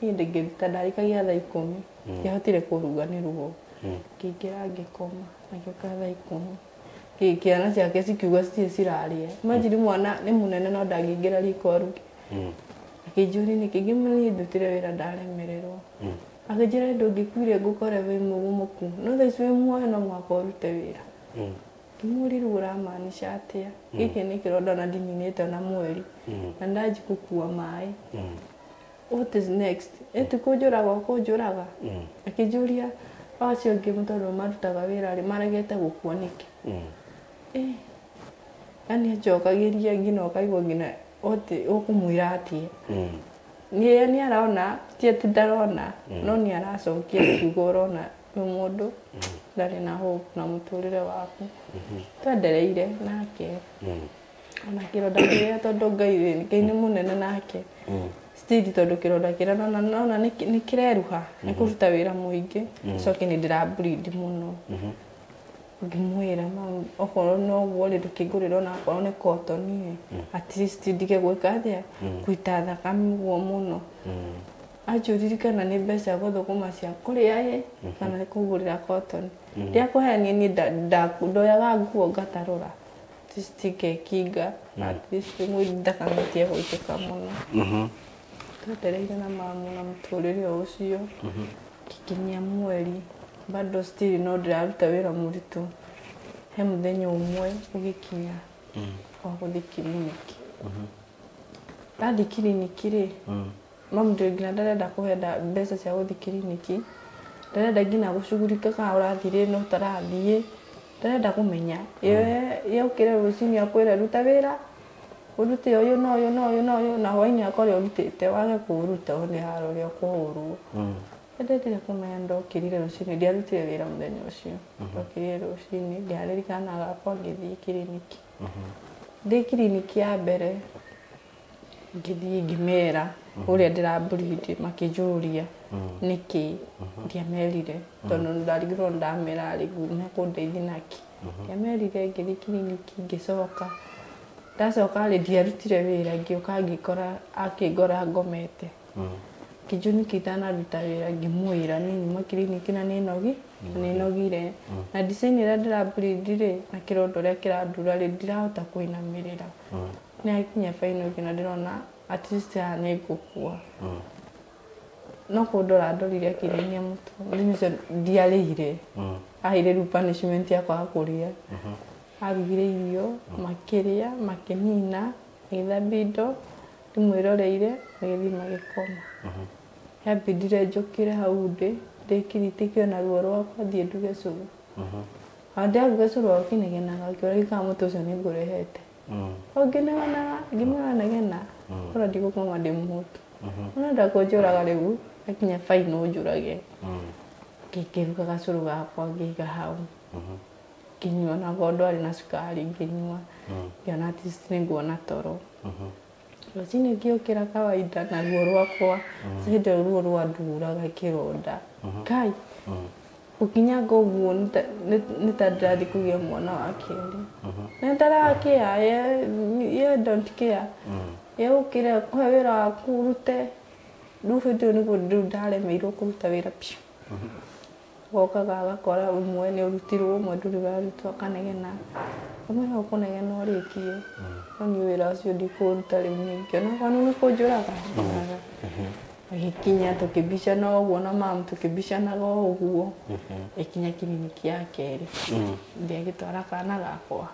Niĩ ndĩngĩruta ndarĩkagia thaa 10. Ndiahotire kũruga nĩ ruo. Ngĩingĩra ngĩkoma ngĩũka thaa 10. Ciana ciake cikiuga citirĩ cirarĩa. Imagine mwana nĩ mũnene no ndangĩingĩra riko aruge. Akĩnjũria nĩkĩ ngĩmwĩra niĩ ndutire wĩra ndaremererwo. Akĩnjĩra ndũngĩkuire ngũkore wĩ mũgũmũku no thaa ici wĩ muoyo no mũhaka ũrute wĩra. Ngĩmũria rĩu ũramaanisha atĩa? Gĩkĩ nĩ kĩronda na ndininĩte ona mweri. Na ndanjia gũkua maĩ. What is next? Ĩti kũnjũraga ũkũnjũraga. Akĩnjũria acio angĩ tondũ marutaga wĩra rĩ maregete gũkua nĩkĩ? Yaani anjokagĩria nginya ũkaigua nginya ũkũmwĩra atĩa. Nĩ arona ti atĩ ndarona no nĩ aracokia kiugo ũrona wĩ mũndũ ndarĩ na hope na mũtũrĩre waku. Twendereire nake. Ona kĩronda kĩrĩa tondũ Ngai nĩ mũnene nake. Still tondũ kĩronda kĩrĩa nona nĩ kĩreruha nĩ kũruta wĩra mũingĩ. Coke nĩ ndĩrambleed mũno. Ngĩmwĩra mami okorwo no ũguo rĩ ndũkĩngũrĩra ona akorwo nĩ cotton ĩ. At least ndige gwĩka atĩa kũita thakame ũguo mũno. Anjũririe kana nĩ mbeca gũthũkũma cia kũrĩa ĩ kana nĩ kũngũrĩra cotton. Ndiakũhenia niĩ ndoyaga nguo ngatarũra. At least ngekinga. At least thakame ĩtige gũitĩka mũno. Twendereire na mamu na mũtũrĩre o ũcio. Ngĩkinyia mweri bado still no ndĩraruta wĩra mũritũ. He mũthenya ũmwe ũgĩkinya wa gũthiĩ kiriniki. Ndathiĩ kiriniki rĩ, mamu nginya ndarenda kũhe mbeca cia gũthiĩ kiriniki. Ndarenda nginya gũcugurika kana ũrathiĩ rĩ na ũtarathiĩ. Ndarenda kũmenya. Ye ũkĩre rũcinĩ akwĩre ruta wĩra ũrute ũyũ na ũyũ na ũyũ na ũyũ na hwaĩ-inĩ akore ũrutĩte wage kũũruta one haro ũrĩa ũkũhũrwo. Ndendire kũmenya ndokĩrire rũcinĩ ndiarutire wĩra mũthenya ũcio. Ndokĩrire rũcinĩ ngĩharĩria kana gakwa ngĩthiĩ kiriniki. Ndĩ kiriniki ya mbere ngĩthiĩ ngĩmera ũrĩa ndĩrambũrindi makĩnjũria nĩkĩ ndiamerire tondũ ndarigirwo ndamera rĩ mekũndeithia naki. Ndiamerire ngĩthiĩ kiriniki ngĩcoka. Ndacoka rĩ ndiarutire wĩra ngĩũka ngĩkora akĩngora ngomete. Kĩnjũ nĩkĩ itanaruta wĩra ngĩmwĩra niĩ nyuma kiriniki na nĩnogire. Na design ĩrĩa ndĩrambũrindi rĩ na kĩronda ũrĩa kĩrandura rĩ ndirahota kũinamĩrĩra. Nĩ akinya final nginya ndĩrona at least haha nĩ ngũkua. No kũndora ndorire akĩinainia mũtwe. Mũthenya ũcio ndiarĩire. Aheire rĩu punishment ya kwaga kũrĩa. Arugire irio, makĩrĩa, makĩnina, magĩthambia indo, ndĩmwĩroreire, magĩthiĩ magĩkoma. Yambindire njũkĩre hau ndĩ, ndĩkiritĩkio na ruo rwakwa thiĩ nduge cũrũ. O ndĩraruga cũrũ akĩnegenaga, akĩũragia kana mũtũ ũcio nĩ ngũrehete. O ngĩnegenaga, ngĩmwĩra negena, ona ndigũkoma ndĩ mũhũtu. Ũrenda kũnjũraga rĩu, akinya final ũnjũrage. Ngĩruga gacũrũ gakwa ngĩiga hau. Ngĩnyua na korwo ndwarĩ na cukari ngĩnyua. Ngĩona at least nĩ nguona toro. Rũcinĩ ngĩũkĩra kawaida na ruo rwakwa. Hĩndĩ ĩyo ruo rwanduraga kĩronda. Kai, gũkinyanga ũguo nĩ ta ndĩrathiĩ kũgĩa mwana wa kerĩ. Na ndarakĩa, ye don't care. Ye ũkĩre kũhe wĩra waku ũrute. Rĩu hĩndĩ ĩyo nĩguo rĩu ndaremeirwo kũruta wĩra biũ. Gokaga agakora ũmwe nĩ ũrutirwo, ũmwe ndũrĩ ũrarutwo, akanegena. Ngamwĩra ũkũnegena ũrĩkie. No niĩ wĩra ũcio ndikũũruta rĩu ningĩ. Ona okorwo nĩ kũnjũraga, njũraga. Agĩkinya tũkĩbicana ũguo na mamu tũkĩbicanaga o ũguo. Ĩkinya kiriniki ya kerĩ. Ndĩ agĩtwara kana gakwa.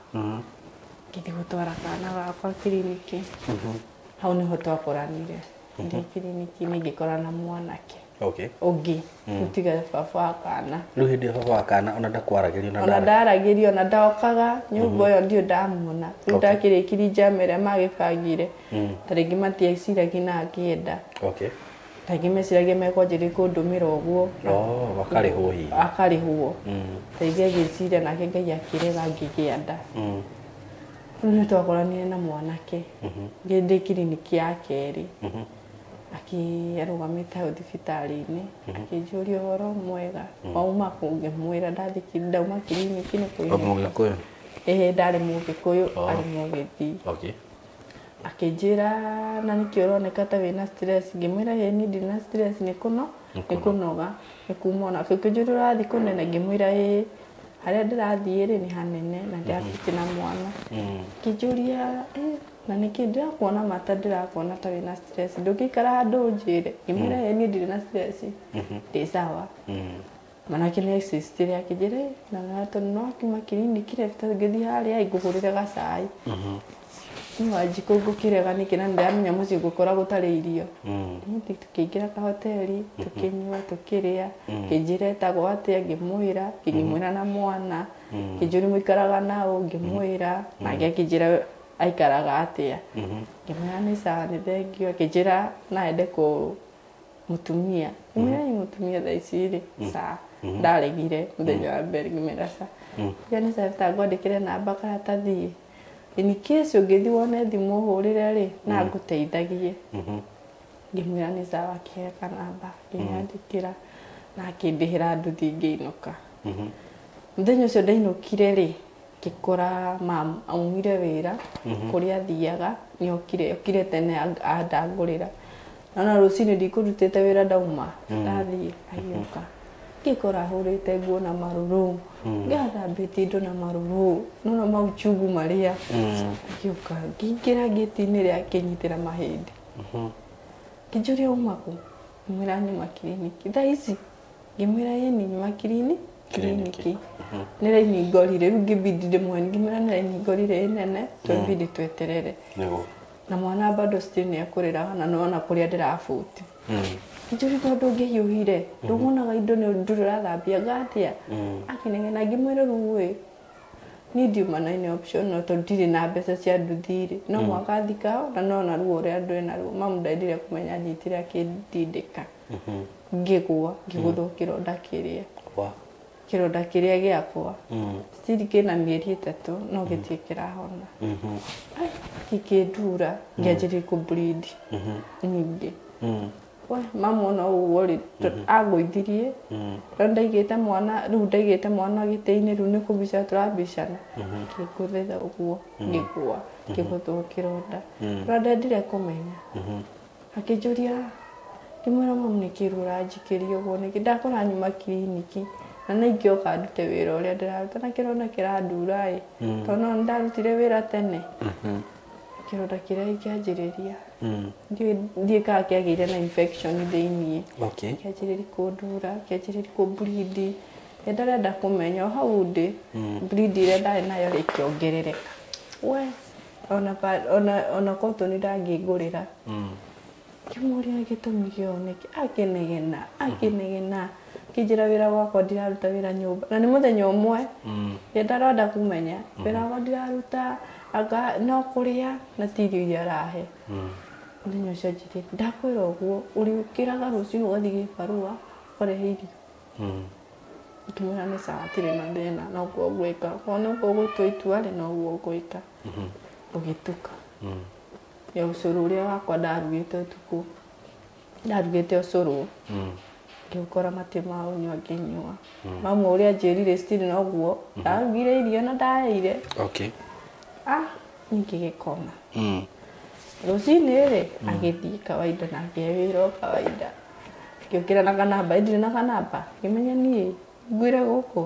Ngĩthiĩ gũtwara kana gakwa kiriniki. Hau nĩho twakoranire. Ndĩ kiriniki-inĩ ngĩkora na mwanake. Okay. Ũngĩ gũtiga baba wa kana. Rĩu hĩndĩ ĩyo baba wa kana ona ndakwaragĩrio na ona ndaragĩrio ona ndokaga nyũmba ĩyo ndiũ ndamuona. Rĩu ndakĩrĩkirie njama ĩrĩa magĩbangire. Ta rĩngĩ matieciragia na akĩenda. Okay. Ta rĩngĩ meciragia mekwanjĩrĩria kũndũmĩra ũguo. Oh, akarĩhwo hihi. Akarĩhwo. Ta rĩngĩ agĩciria nake Ngai akĩrega ngĩgĩa nda. Rĩu nĩ twakoranire na mwanake. Ndĩ kiriniki ya kerĩ. Arũgamĩte hau thibitarĩ-inĩ, akĩnjũria ũhoro mwega. Wauma kũ? Ngĩmwĩra ndauma kiriniki nĩ kũinũka. Mũgĩkũyũ? Ĩĩ, ndarĩ Mũgĩkũyũ, arĩ Mũgĩthii. Okay. Akĩnjĩra na nĩkĩ ũroneka ta wĩna stress? Ngĩmwĩra ĩĩ niĩ ndirĩ na stress, nĩ kũnoga, nĩ kuma ona. Akĩnjũria ũrathiĩ kũnene? Ngĩmwĩra ĩĩ, harĩa ndĩrathiĩ rĩ nĩ hanene na ndĩrabĩte na mwana. Akĩnjũria na nĩkĩ ndĩrakuona mata ndĩrakuona ta wĩna stress, ndũngĩikara handũ ũnjĩre? Ngĩmwĩra ĩĩ niĩ ndirĩ na stress, ndĩ sawa. Mwanake nĩ insistire akĩnjĩra na tondũ no akiuma kiriniki rĩ, tũngĩthiĩ harĩa ngũgũrĩre gacai. Nĩ Wanjikũ ngũkĩrega nĩkĩ na nĩndĩramenya mũciĩ ngũkora gũtarĩ irio. Tũkĩingĩra kahoteri, tũkĩnyua, tũkĩrĩa, akĩnjĩra etagwo atĩa, ngĩmwĩra, ngĩmwĩra na mwana, akĩnjũria mũikaraga naũ, ngĩmwĩra, nake akĩnjĩra aikaraga atĩa. Ngĩmwĩra nĩ sawa, nĩ thengiũ, akĩnjĩra no ende kũ mũtumia. Ngĩmwĩra nĩ mũtumia thaa ici rĩ, sawa. Ndaregire mũthenya wa mbere, ngĩmwĩra sawa. Ngĩmwĩra nĩ sawa, ta ngwandĩkĩre namba karatathi. In case ũngĩthiĩ wone thimũ ũhũrĩre rĩ, na ngũteithagie. Ngĩmwĩra nĩ sawa, akĩhe kanamba, akĩnyandĩkĩra na akĩndĩhĩra nduthi ngĩinũka. Mũthenya ũcio ndainũkire rĩ, ngĩkora mam aumire wĩra kũrĩa athiaga, nĩ okire tene andangũrĩra. Nona rũcinĩ ndikũrutĩte wĩra ndauma, ndathiĩ agĩũka. Ngĩkora ahũrĩte nguo na marũrũ, ngathambĩtie indo na marũrũ, nona mauchungu marĩa. Agĩũka, ngĩingĩra ngĩti-inĩ rĩa akĩnyitĩra mahĩndĩ. Ngĩnjũria uma kũ? Ngĩmwĩra nyuma kiriniki. Thaa ici? Ngĩmwĩra ĩĩ nĩ nyuma kiriniki. Nĩ raini ngorire, rĩu ngĩbidi ndĩmũhe, ngĩmwĩra nĩ raini ngorire ĩ nene, twambidi tweterere. Na mwana bado still nĩ ekũrĩra na nĩwona kũrĩa ndĩrabuti. Ngĩnjũria tondũ ngĩhiũhire, ndũmuonaga indo nĩ ndũrĩ ũrathambia atĩa? Akĩnegena ngĩmwĩra rĩu ĩ, niĩ ndiuma na any option no tondũ ndirĩ na mbeca cia nduthi rĩ, no mũhaka thikao na nona ruo ũrĩa ndwĩ naruo. Mamu ndendire kũmenya anyitire akĩndindĩka. Ngĩgũa, ngĩgũthwo kĩronda kĩrĩa. Kĩronda kĩrĩa gĩakwa. Still kĩna mĩeri 3 no gĩtirĩ kĩrahona. Gĩkĩndura, ngĩanjĩrĩria kũ bleed. Nyingĩ. We, mamu ona ũguo rĩ, angũithirie. Rĩu ndaigĩte mwana, rĩu ndaigĩte mwana gĩtĩ-inĩ, rĩu nĩ kũbica tũrabicana. Ngĩngũthĩra ũguo, ngĩgũa, ngĩgũthwo kĩronda. Ũrĩa ndendire kũmenya. Akĩnjũria, ngĩmwĩra mamu nĩkĩ ruo ũranjikĩria ũguo nĩkĩ? Ndakora nyuma kiriniki. Na nĩ ingĩoka ndute wĩra ũrĩa ndĩraruta na kĩronda kĩrandura ĩ. Tondũ no ndarutire wĩra tene. Kĩronda kĩrĩa gĩkĩanjĩrĩria. Ndiũĩ kana kĩagĩire na infection thĩiniĩ. Okay. Kĩanjĩrĩria kũndura, kĩanjĩrĩria kũbleed. Ndarenda kũmenya o hau ndĩ bleed ĩrĩa ndarĩ nayo ĩkĩongerereka. We ona cotton ndangĩngũrĩra. Ngĩmũria gĩtũmi kĩo nĩkĩ, akĩnegena akĩnegena akĩnjĩra wĩra wakwa ndiraruta wĩra nyũmba na nĩ mũthenya ũmwe. Ndarenda kũmenya wĩra wakwa ndiraruta anga no kũrĩa na ti irio iria arahe. Mũthenya ũcio anjĩrire ndakwĩra ũguo ũrĩũkĩraga rũcinĩ ũgathiĩ gĩbarũa ũkarehe irio. Ngĩmwĩra nĩ sawa hatirĩ na thĩna noguo ngwĩka, okorwo nĩguo ũgũtua itua rĩ noguo ngwĩka. Gũgĩtuka ya ũcũrũ ũrĩa wakwa ndarugĩte ũtukũ, ndarugĩte ũcũrũ ngĩũkora matĩ ma ũnyua ngĩnyua. Mamwe ũrĩa anjĩrire still noguo ndarugire irio na ndaheire. Okay. Ngĩgĩkoma. Rũcinĩ rĩ agĩthiĩ kawaida na akĩhe wĩra o kawaida. Ngĩũkĩra na kanamba, ndirĩ na kanamba, ngĩmenya niĩ ngwĩre gũkũ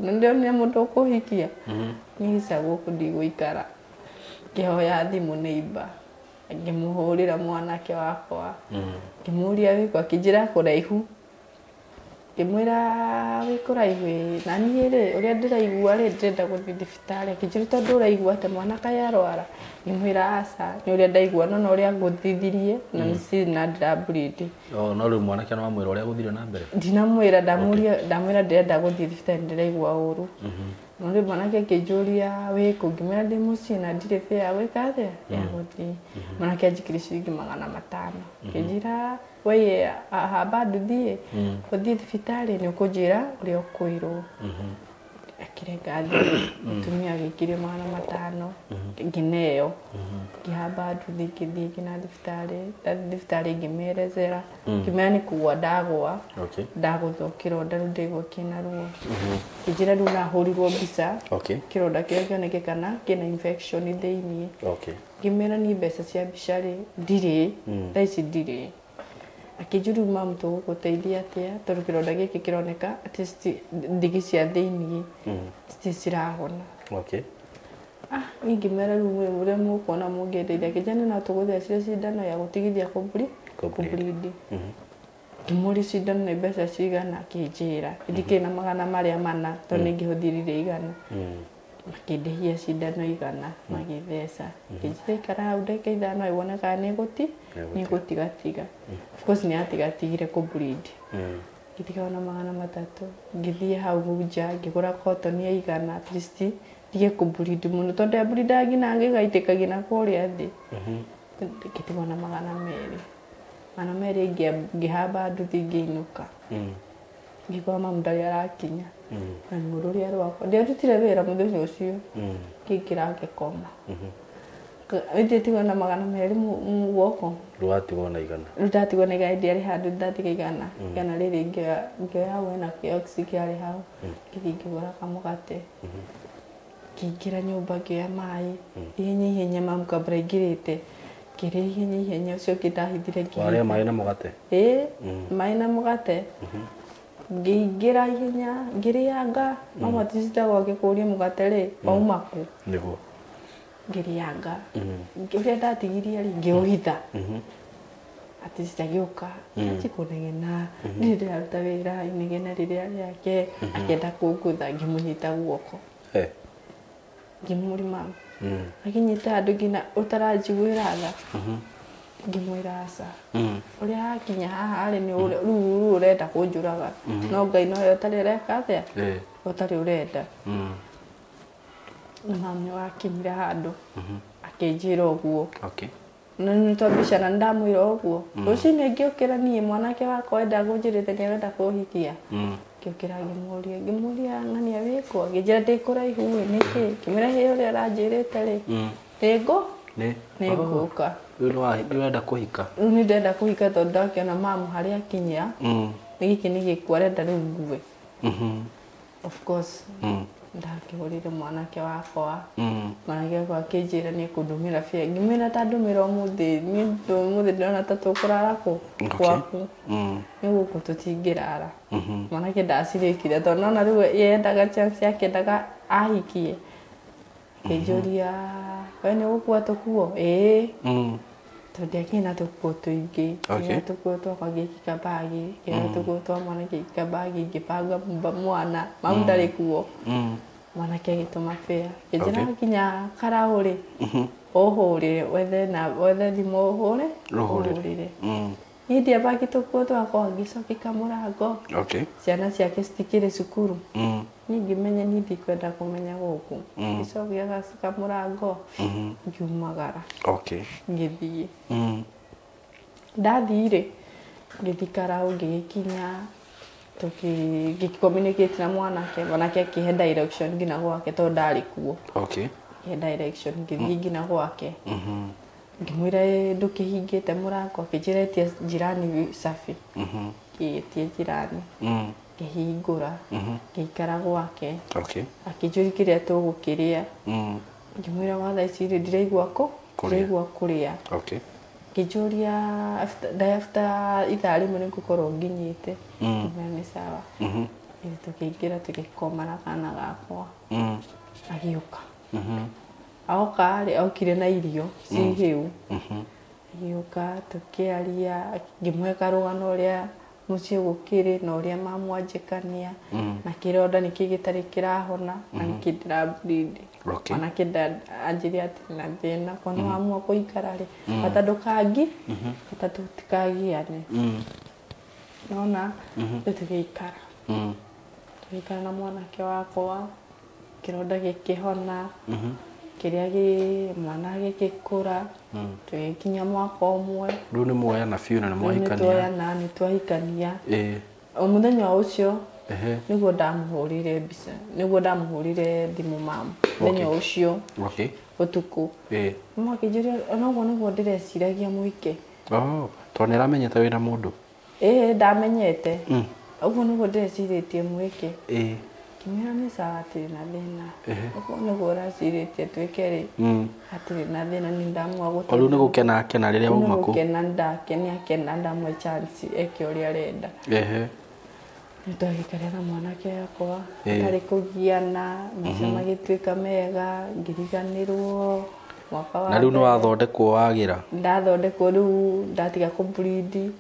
na ndĩronire mũndũ ũkũhikia niĩ gũkũ ndigũikara. Ngĩhoya thimũ neighbor, ngĩmũhũrĩra mwanake wakwa, ngĩmũria wĩkũ, akĩnjĩra kũraihu. Ngĩmwĩra wĩ kũraihu ĩĩ, na niĩ rĩ ũrĩa ndĩraigua rĩ ndĩrenda gũthiĩ thibitarĩ. Akĩnjĩra tondũ ũraigua atĩ mwana kaĩ arwara. Ngĩmwĩra aca nĩ ũrĩa ndaigua no ũrĩa ngũthithirie na nĩ still na ndĩra bleed. No rĩu mwanake no wamwĩra ũrĩa gũthire na mbere? Ndinamwĩra, ndamwĩra ndĩrenda gũthiĩ thibitarĩ ndĩraigua ũru. No rĩu mwanake akĩnjũria wĩkũ, ngĩmwĩra ndĩ mũciĩ na ndirĩ fare ya gwĩka atĩa ya gũthiĩ. Mwanake anjĩkĩrire ciringi 500 akĩnjĩra we hamba nduthi ũthiĩ thibitarĩ nĩ ũkũnjĩra ũrĩa ũkwĩrwo. Akĩrenga thimũ, mũtumia agĩikĩrio 500 ngĩneo. Ngĩhamba nduthi ngĩthiĩ nginya thibitarĩ, ndathiĩ thibitarĩ ngĩmerethera, ngĩmera nĩ kũgũa ndagũa, ndagũthwo kĩronda rĩu ndaigua kĩna ruo. Ngĩnjĩra rĩu nahũrirwo mbica kĩronda kĩrĩa kĩoneke kana kĩna infection thĩiniĩ. Ngĩmera niĩ mbeca cia mbica rĩ ndirĩ, thaa ici ndirĩ. Akĩnjũria rĩu mamu tũgũgũteithia atĩa tondũ kĩronda gĩkĩ kĩroneka atĩ ndigi cia thĩiniĩ citirĩ cirahona. Niĩ ngĩmera rĩu ũrĩa mũkuona mũngĩndeithia. Akĩnjĩra no tũgũthecire cindano ya gũtigithia kũbleed. Ngĩmũria cindano nĩ mbeca cigana, akĩnjĩra ndikĩrĩ na 400 tondũ nĩ ngĩhũthĩrire 100. Makĩndĩhia cindano 100 magĩtheca. Akĩnjĩra ikara hau ndagĩka 5 wone kana nĩ gũtigatiga. Of course nĩ yatigatigire kũbleed. Ngĩtiga ona 300 ngĩthiĩ hau nja ngĩgũra cotton ya 100 at least ndige kũbleed mũno tondũ yableedaga nginya gĩgaitĩka nginya kũrĩa thĩ. Ngĩtigwo na 200. 200 ngĩhamba nduthi ngĩinũka. Ngĩkora mamu ndarĩ arakinya. Na rũrĩa rwakwa ndiarutire wĩra mũthenya ũcio. Ngĩingĩra ngĩkoma. Ndiatigwo na 200 guoko. Rwatigwo na 100. Rĩu ndatigwo na 100 ndiarĩ handũ ndatiga 100. 100 rĩrĩ ngĩoya hau hena kiosk kĩarĩ hau. Ngĩthiĩ ngĩgũra kamũgate. Ngĩingĩra nyũmba ngĩoya maĩ. Ihenya ihenya mamu kabla aingĩrĩte. Ngĩrĩa ihenya ihenya ũcio ũngĩ ndahithire ngĩhitha. Warĩa maĩ na mũgate? Ĩĩ, maĩ na mũgate. Ngĩingĩra ihenya ngĩrĩanga. Mama ticitagwo agĩkũria mũgate rĩ wauma kũ? Nĩguo. Ngĩrĩanga. Ũrĩa ndatigirie rĩ ngĩũhitha. Atĩ citagĩũka anjie kũnegena ndirĩ ndĩraruta wĩra inegene rĩrĩa rĩake akĩenda kũngũtha ngĩmũnyita guoko. Ngĩmũria mamu. Akinyita handũ nginya ũtaranjiguĩra tha. Ngĩmwĩra aca. Ũrĩa hakinya haha rĩ nĩ rĩu ũrenda kũnjũraga. No Ngai nowe ũtarĩ ũreka atĩa? Ũtarĩ ũrenda. Na mamu nĩ wakinyire handũ akĩnjĩra ũguo. Na nĩ twambicana ndamwĩra ũguo. Rũcinĩ ngĩũkĩra niĩ mwanake wakwa enda kũnjĩrĩte nĩ arenda kũhikia. Ngĩũkĩra ngĩmũria, ngĩmũria ng'ania wĩkũ? Akĩnjĩra ndĩ kũraihu ĩ nĩkĩ? Ngĩmwĩra hĩ ũrĩa ũranjĩrĩte rĩ nĩ ngũka. Rĩu nĩ ũrenda kũhika? Rĩu nĩ ndĩrenda kũhika tondũ ndakĩona mamu harĩa akinyia nĩ gĩkĩ nĩ gĩkuũ arenda rĩu ngue. Of course ndakĩhũrire mwanake wakwa. Mwanake wakwa akĩnjĩra nĩ ekũndũmĩra fare. Ngĩmwĩra ta ndũmĩra ũmũthĩ, niĩ ũmũthĩ ndĩrona ta tũkũrara kũ gwaku. Nĩ gũkũ tũtingĩrara. Mwanake ndacirĩkire tondũ nona rĩu yendaga chance yake endaga ahikie. Akĩnjũria we nĩ ũgũkua tũkuo? Ĩĩ. Tondũ ndiakĩrĩ na tũkuo tũingĩ. Okay. Ngĩoya tũkuo twakwa ngĩkĩka bagi, ngĩoya tũkuo twa mwana ngĩkĩka bagi, ngĩbanga mwana, mamu ndarĩ kuo. Mwanake agĩtũma fare. Ngĩnjĩra Okay. nginya karaũ rĩ, ũhũrĩre, wethe na wethe thimũ ũhũre, Ũhũrĩre. ũhũrĩre. Niĩ ndiabangĩte tũkuo twakwa, ngĩcokia mũrango. Okay. Ciana ciake citikĩrĩ cukuru. Niĩ ngĩmenya niĩ ndikwenda kũmenya gũkũ. Ngĩcokia kamũrango, ngiumagara, Okay. ngĩthiĩ. Ndathiĩ-rĩ, ngĩthiĩ karaũ ngĩgĩkinya, ngĩ-communicate na mwanake, mwanake akĩhe direction nginya gwake tondũ ndarĩ kuo. Okay. Akĩhe direction ngĩthiĩ nginya gwake. Ngĩmwĩra "Ĩ, ndũkĩhingĩte mũrango?" Akĩnjĩra etie jirani safi. Ngĩgĩtia jirani, ngĩhingũra, ngĩikara gwake. Okay. Akĩnjũria kĩrĩa tũgũkĩrĩa. Ngĩmwĩra wa thaa ici rĩ, ndiraigua kũ? Kũrĩa. Ndiraigua kũrĩa. Okay. Ngĩnjũria after ithaa rĩmwe nĩ ngũkorwo nginyĩte. Ngĩmwĩra nĩ sawa. Ĩĩ, tũkĩingĩra tũgĩkoma na kana gakwa. Agĩũka. Aoka rĩ, okire na irio ci hĩu. Agĩũka tũkĩaria, ngĩmũhe karũgano ũrĩa mũciĩ gũkĩrĩ na ũrĩa mamwanjĩkania na kĩronda nĩkĩ gĩtarĩ kĩrahona na nĩkĩ ndĩra bleed. Okay. Mwanake anjĩre atĩ na thĩna kwana wamua kũikara rĩ, bata ndũkangi, bata tũtikagiane. Nona rĩu tũgĩikara. Tũgĩikara na mwanake wakwa, kĩronda gĩkĩhona, kĩrĩa gĩ mwana gĩgĩkũra, tũgĩkinya mwaka ũmwe. Rĩu nĩ muoyana biũ na nĩ Rĩu mwahikania. nĩtuoyana, nĩtwahikania. Ĩĩ. O mũthenya ũcio Ehe. nĩguo ndamũhũrire mbica, nĩguo ndamũhũrire thimũ mamu. Mũthenya ũcio Okay. ũtukũ. Ĩĩ. Mama akĩnjĩra onoguo nĩguo ndĩreciragia mwĩke. Oh, tondũ nĩ aramenyete wĩna mũndũ. Ĩĩ ndamenyete. Ũguo nĩguo ndĩrecirĩtie mwĩke. Ĩĩ. Ngĩmwĩra nĩ sawa hatirĩ na thĩna. Ũguo nĩguo ũracirĩtie twĩke rĩ, hatirĩ na thĩna nĩ ndamua O rĩu nĩ gũkena akena rĩrĩa wauma kũu. gũkena ndakena akena ndamwe chance eke ũrĩa arenda. Ehe. Nĩtwagĩikara na mwanake wakwa Ĩĩ. hatarĩ kũgiana, maica magĩtuĩka mega, ngĩriganĩrwo mwaka wa Na rĩu nĩ mbere. wathondekwo wagĩra. Ndathondekwo rĩu ndatiga kũ bleed,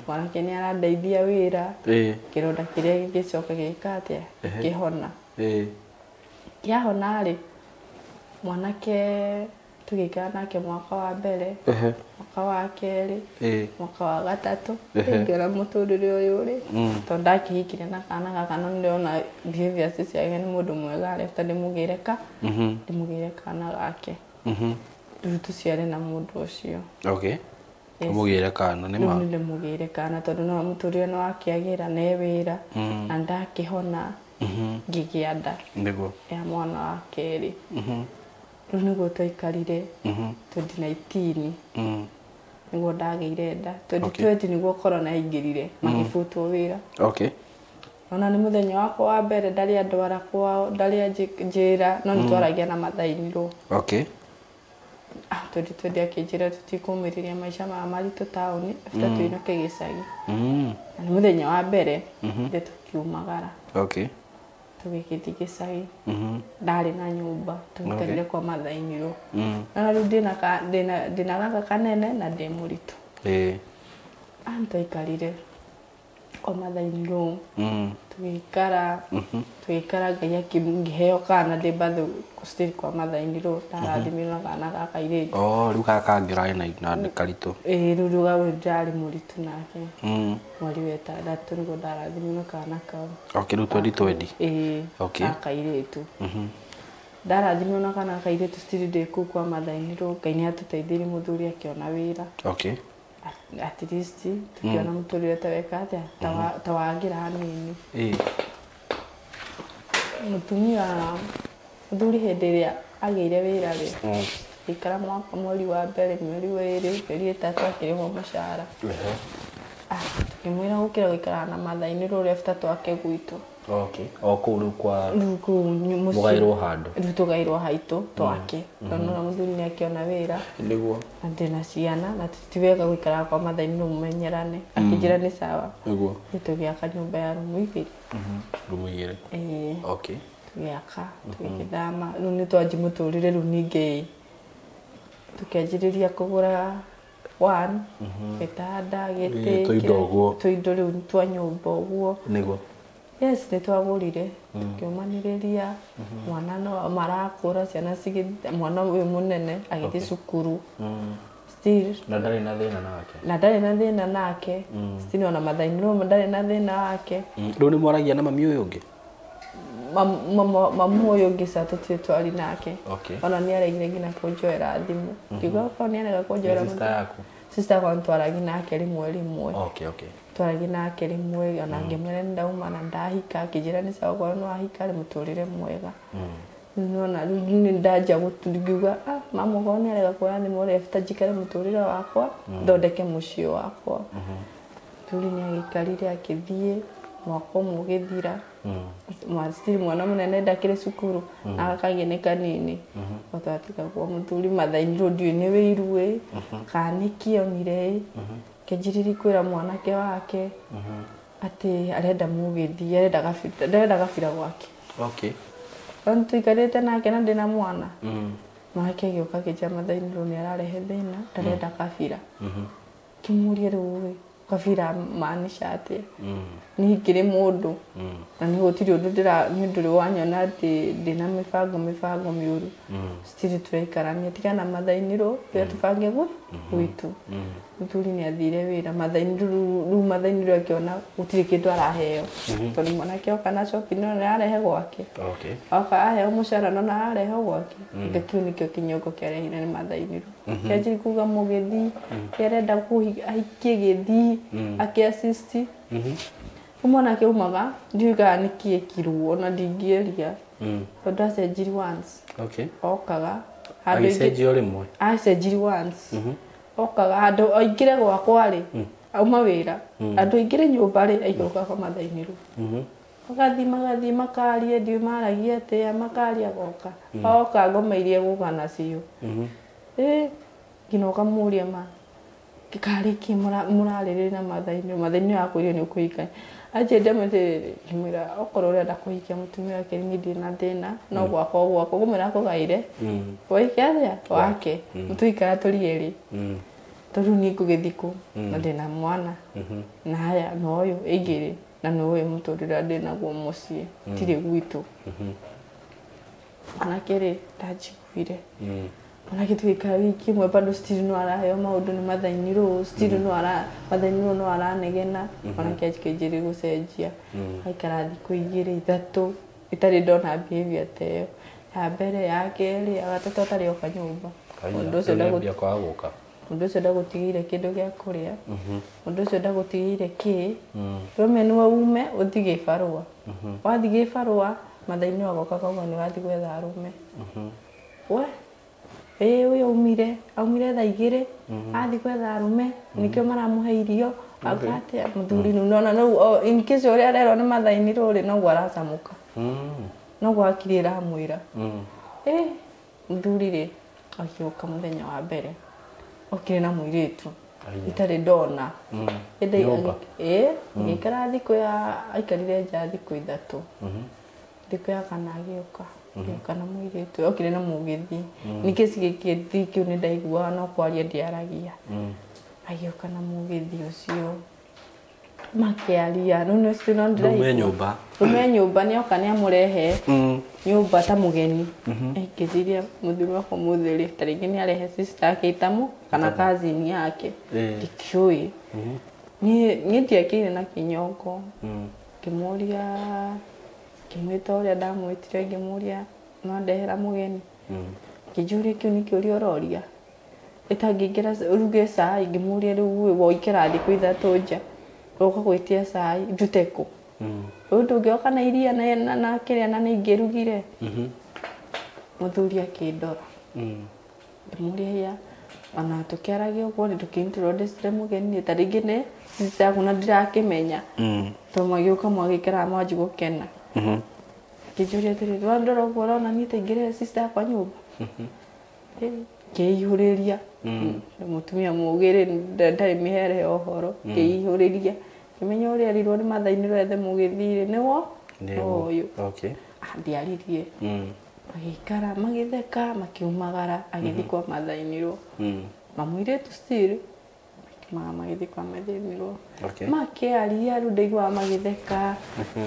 mwanake nĩ arandeithia wĩra, Ĩĩ. kĩronda kĩrĩa gĩgĩcoka gĩgĩka atĩa, gĩkĩhona. Ĩĩ. Kĩahona rĩ, mwanake tũgĩikara nake mwaka wa mbere, Ehe. mwaka wa kerĩ, Ĩĩ. mwaka wa gatatũ, Ehe. ngĩona mũtũrĩre ũyũ rĩ, tondũ ndakĩhikire na kana gaka no nĩndĩrona behaviors ciake nĩ mũndũ mwega rĩ, after ndĩmũgĩre ka, ndĩmũgĩre kana gake. Rĩu tũciare na mũndũ ũcio. Okay. Yes. Ũmũgĩre kana nĩ Rĩu ma. nĩ ndĩmũgĩre kana tondũ no mũtũrĩre nĩ wakĩagĩra na e wĩra na ndakĩhona ngĩgĩa nda Nĩguo. ya mwana wa kerĩ. Rĩu nĩguo twaikarire 2019 nĩguo ndagĩire nda. 2020 nĩguo corona yaingĩrire magĩbutwo wĩra. Okay. Ona nĩ mũthenya wakwa wa mbere ndarĩ andwara kwao, ndarĩ anjĩra no nĩtwaragia na mathainirwo. Okay. 2020 akĩnjĩra tũtikũmĩrĩria maica maya maritũ taũni after tũinũke gĩcagi. Na nĩ mũthenya wa mbere ithe tũkiumagara Okay. tũgĩgĩthiĩ gĩcagi. Ndarĩ na nyũmba tũikarire kwa mathainirwo. Na rĩu ndĩna gaka kanene na ndĩ mũritũ. Ĩĩ. Nĩtwaikarire kwa mathainirwo tũgĩikara tũgĩikara Ngai akĩngĩheo kana ndĩ bado still kwa mathainirwo ndarathimirwo na kana ga kairĩtu. Oh, rĩu gaka kangĩ ũrarĩ na nĩ karitũ. Ĩĩ rĩu rĩu ndarĩ mũritũ nake. Mweri wa ĩtandatũ nĩguo ndarathimirwo kana kau. Okay, rĩu 2020. Ĩĩ. Okay. Ga kairĩtu. Ndarathimirwo na kana kairĩtu still ndĩ kũu kwa mathainirwo Ngai nĩ atũteithirie mũthuri akĩona wĩra. Okay. At least tukiona mũtũrĩre ta weka atĩa ta wagĩra hanini. Ĩĩ. Mũtumia mũthuri hĩndĩ ĩrĩa agĩire wĩra rĩ, ikara mwaka mweri wa mbere, mweri wa ĩrĩ, mweri ĩtatũ akĩrĩhwo mũcara. Tũkĩmwĩra gũkĩra gũikara na mathainirwo ũrĩa after twake gwitũ. Okay. O kũu rĩu kwa Rĩu kũu mũciĩ. mũgaĩrwo handũ. Rĩu tũgairwo haitũ twake. Tondũ nĩwona mũthuri nĩ akĩona wĩra. Nĩguo. Na ndĩna ciana na ti wega gũikara kwa mathainirwo mũmenyerane. Akĩnjĩra nĩ sawa. Nĩguo. Rĩu tũgĩaka nyũmba ya rumu igĩrĩ. Rumu igĩrĩ. Ĩĩ. Okay. Tũgĩaka tũgĩgĩthama rĩu nĩ twanji mũtũrĩre rĩu ningĩ tũkĩanjĩrĩria kũgũra 1 gĩtanda gĩtĩ Tũindo ũguo. Tũindo rĩu twa nyũmba ũguo. Nĩguo. Yes, nĩ twagũrire tũkĩũmanĩrĩria mwana no marakũra ciana cigĩ mwana ũyũ mũnene agĩthiĩ cukuru still. Na ndarĩ na thĩna nake? Na ndarĩ na thĩna nake still, ona mathainĩ ndarĩ na thĩna wake. Rĩu nĩ mwaragia na mami ũyũ ũngĩ? Mamu ũyũ ũngĩ ca tũtirĩ twari nake. Okay. Ona nĩ aregire nginya kũnjoera thimũ, ngiuga okorwo nĩ arega kũnjoera. Sister yaku? Sister yakwa nĩtwaragi nake rĩmwe rĩmwe. Okay, okay. Twaragi nake rĩmwe, ona ngĩmwĩra nĩ ndauma na ndahika, akĩnjĩra nĩ sawa okorwo nĩ wahika rĩ mũtũrĩre mwega. Nona rĩu nĩ ndanjia ngiuga ah mama okorwo nĩ arega kuoya thimũ rĩ bata njikare mũtũrĩre wakwa thondeke mũciĩ wakwa. Thuri nĩ agĩikarire akĩthiĩ mwaka ũmwe ũgĩthira. Still mwana mũnene ndakĩrĩ cukuru na gaka nĩ kanini otwatigagwo mũthuri mathainĩ rĩu ndiũĩ nĩ wĩiru ĩ kana nĩkĩ onire ĩ kĩnjiriri kwĩra mwanake wake atĩ arenda mũgĩthiĩ arenda gabira ndarenda gabira gwake. Okay. Tondũ tũikarĩte nake na ndĩna mwana. Mwanake agĩũka akĩnjĩra mathainĩ rĩu nĩ ararehe thĩna ndarenda kabira. Kĩmũria rĩu ĩ kabira maanisha atĩa niĩ ngĩrĩ mũndũ na nĩ gũtirĩ ũndũ ndĩra nĩ ũndũ wanyona atĩ ndĩna mĩbango mĩũru. Still tũraikarania tiga na mathainĩ rũ rĩrĩa tũbange gwitũ. Mũthuri nĩ athire wĩra mathainĩ rĩu mathainĩ rĩu akĩona gũtirĩ kĩndũ araheo tondũ mwanake oka na shopping no nĩ ararehe gwake. Okay. Oka aheo mũcara no ararehe gwake. Anga kĩu nĩkĩo kĩnyongo kĩarehire nĩ mathainĩ rĩu kĩanjĩrĩria kuga mũgĩthii kĩarenda ahikie gĩthii akĩ-assist. Mwanake umaga ndiũĩ kana nĩkĩ ekirwo ona ndingĩeria tondũ acenjirie once. Okay. Okaga handũ Agĩcenjia o rĩmwe? Acenjirie once. Okaga handũ aingĩre gwakwa rĩ auma wĩra handũ aingĩre nyũmba rĩ aikũrũka kwa mathainĩ rĩu magathiĩ magathiĩ makaria ndiũĩ maragia atĩa makaria goka oka ngoma iria egũka nacio nginya ũkamũria ma karĩ kĩ mũrarĩrĩria na mathainĩ mathainĩ akwĩrire nĩ ũkũhika anjĩ ndamwĩrire ngĩmwĩra okorwo ũrenda kũhikia mũtumia wake niĩ ndirĩ na thĩna no gwakwa gwakwa ngũmwĩra akũgaĩre waike atĩa wake tũikara tũrĩ erĩ tondũ niĩ ngũgĩthiĩ kũ na ndĩna mwana na haya na ũyũ ĩngĩrĩ na nĩ ũyũ mũtũrĩre ndĩnaguo mũciĩ tirĩ gwitũ. Mwanake rĩ ndanjiguire mwanake tũgĩikara wiki ĩmwe bado still no araheo maũndũ nĩ mathainĩ rũ still no ara mathainĩ rũ no aranegena. Mwanake akĩnjĩrĩria gũcenjia aikara thikũ igĩrĩ ithatũ itarĩ ndona behavior ta ĩyo ya mbere ya kerĩ ya gatatũ atarĩ oka nyũmba. Mũndũ ũcio Nĩambia kwaga gũka. Mũndũ ũcio ndagũtigĩire kĩndũ gĩa kũrĩa mũndũ ũcio ndagũtigĩire kĩ rũme nĩwe ume ũthiĩ gĩbarũa wathiĩ gĩbarũa mathainĩ wagoka kauga nĩ wathiĩ gwetha arũme we ĩ ũyũ aumire aumire thaa igĩrĩ athiĩ gwetha arũme nĩkĩo maramũhe irio aka atĩa mũthuri nĩ nona rĩu in case ũrĩa arerwo nĩ mathainĩ rũrĩ noguo aracamũka noguo hakiri ĩramwĩra mũthuri rĩ agĩũka mũthenya wa mbere okire na mũirĩtu itarĩ ndona Nyũmba. Agĩikara thikũ ya aikarire nja thikũ ithatũ thikũ ya kana agĩũka agĩũka na mũirĩtu okire na mũgĩthi ningĩ cigĩkĩthi kĩu nĩ ndaiguaga no kwaria ndiaragia agĩũka na mũgĩthi ũcio makĩaria rĩu nĩ ũcio no Rĩu me ndĩraigua nyũmba. Rĩu me nyũmba nĩoka nĩamũrehe nyũmba ta mũgeni ngĩciria mũthuri wakwa mũthĩ rĩ ta rĩngĩ nĩarehe sister yake itamu kana cousin yake ndikĩũĩ niĩ ndiakĩire na kĩnyongo ngĩmũria ngĩmwĩta ũrĩa ndamwĩtire ngĩmũria no ndehera mũgeni ngĩnjũria kĩu nĩ kĩũria ũroria ĩtangĩingĩra ũruge cai ngĩmũria rĩu woikara thikũ ithatũ nja ũka gwĩtia cai ndute kũ rĩu ndũngĩoka na iria na kĩrĩa na nĩ ingĩrugire mũthuri akĩndora ngĩmũria ya ona tũkĩaragia ũguo nĩ tũkĩ-introduce mũgeni ta rĩngĩ nĩ sister yaku na ndirakĩmenya tondũ magĩũka magĩikara manji gũkena ngĩnjũria atĩrĩrĩ wandora ũguo ũrona niĩ ta ingĩrehe sister yakwa nyũmba ngĩihũrĩria mũtumia mũũgĩ rĩ ndarĩ mĩhere ya ũhoro ngĩihũrĩria ngĩmenya ũrĩa erirwo nĩ mathainĩ rwethe mũgĩthii rĩ nĩwo ũyũ. Okay. Ndiaririe magĩikara magĩtheka makiumagara agĩthiĩ kwa mathainĩ rwo mamũirĩtu still Makiumaga magĩthiĩ kwa methĩnirwo. Okay. Makĩaria rĩu ndaiguaga magĩtheka.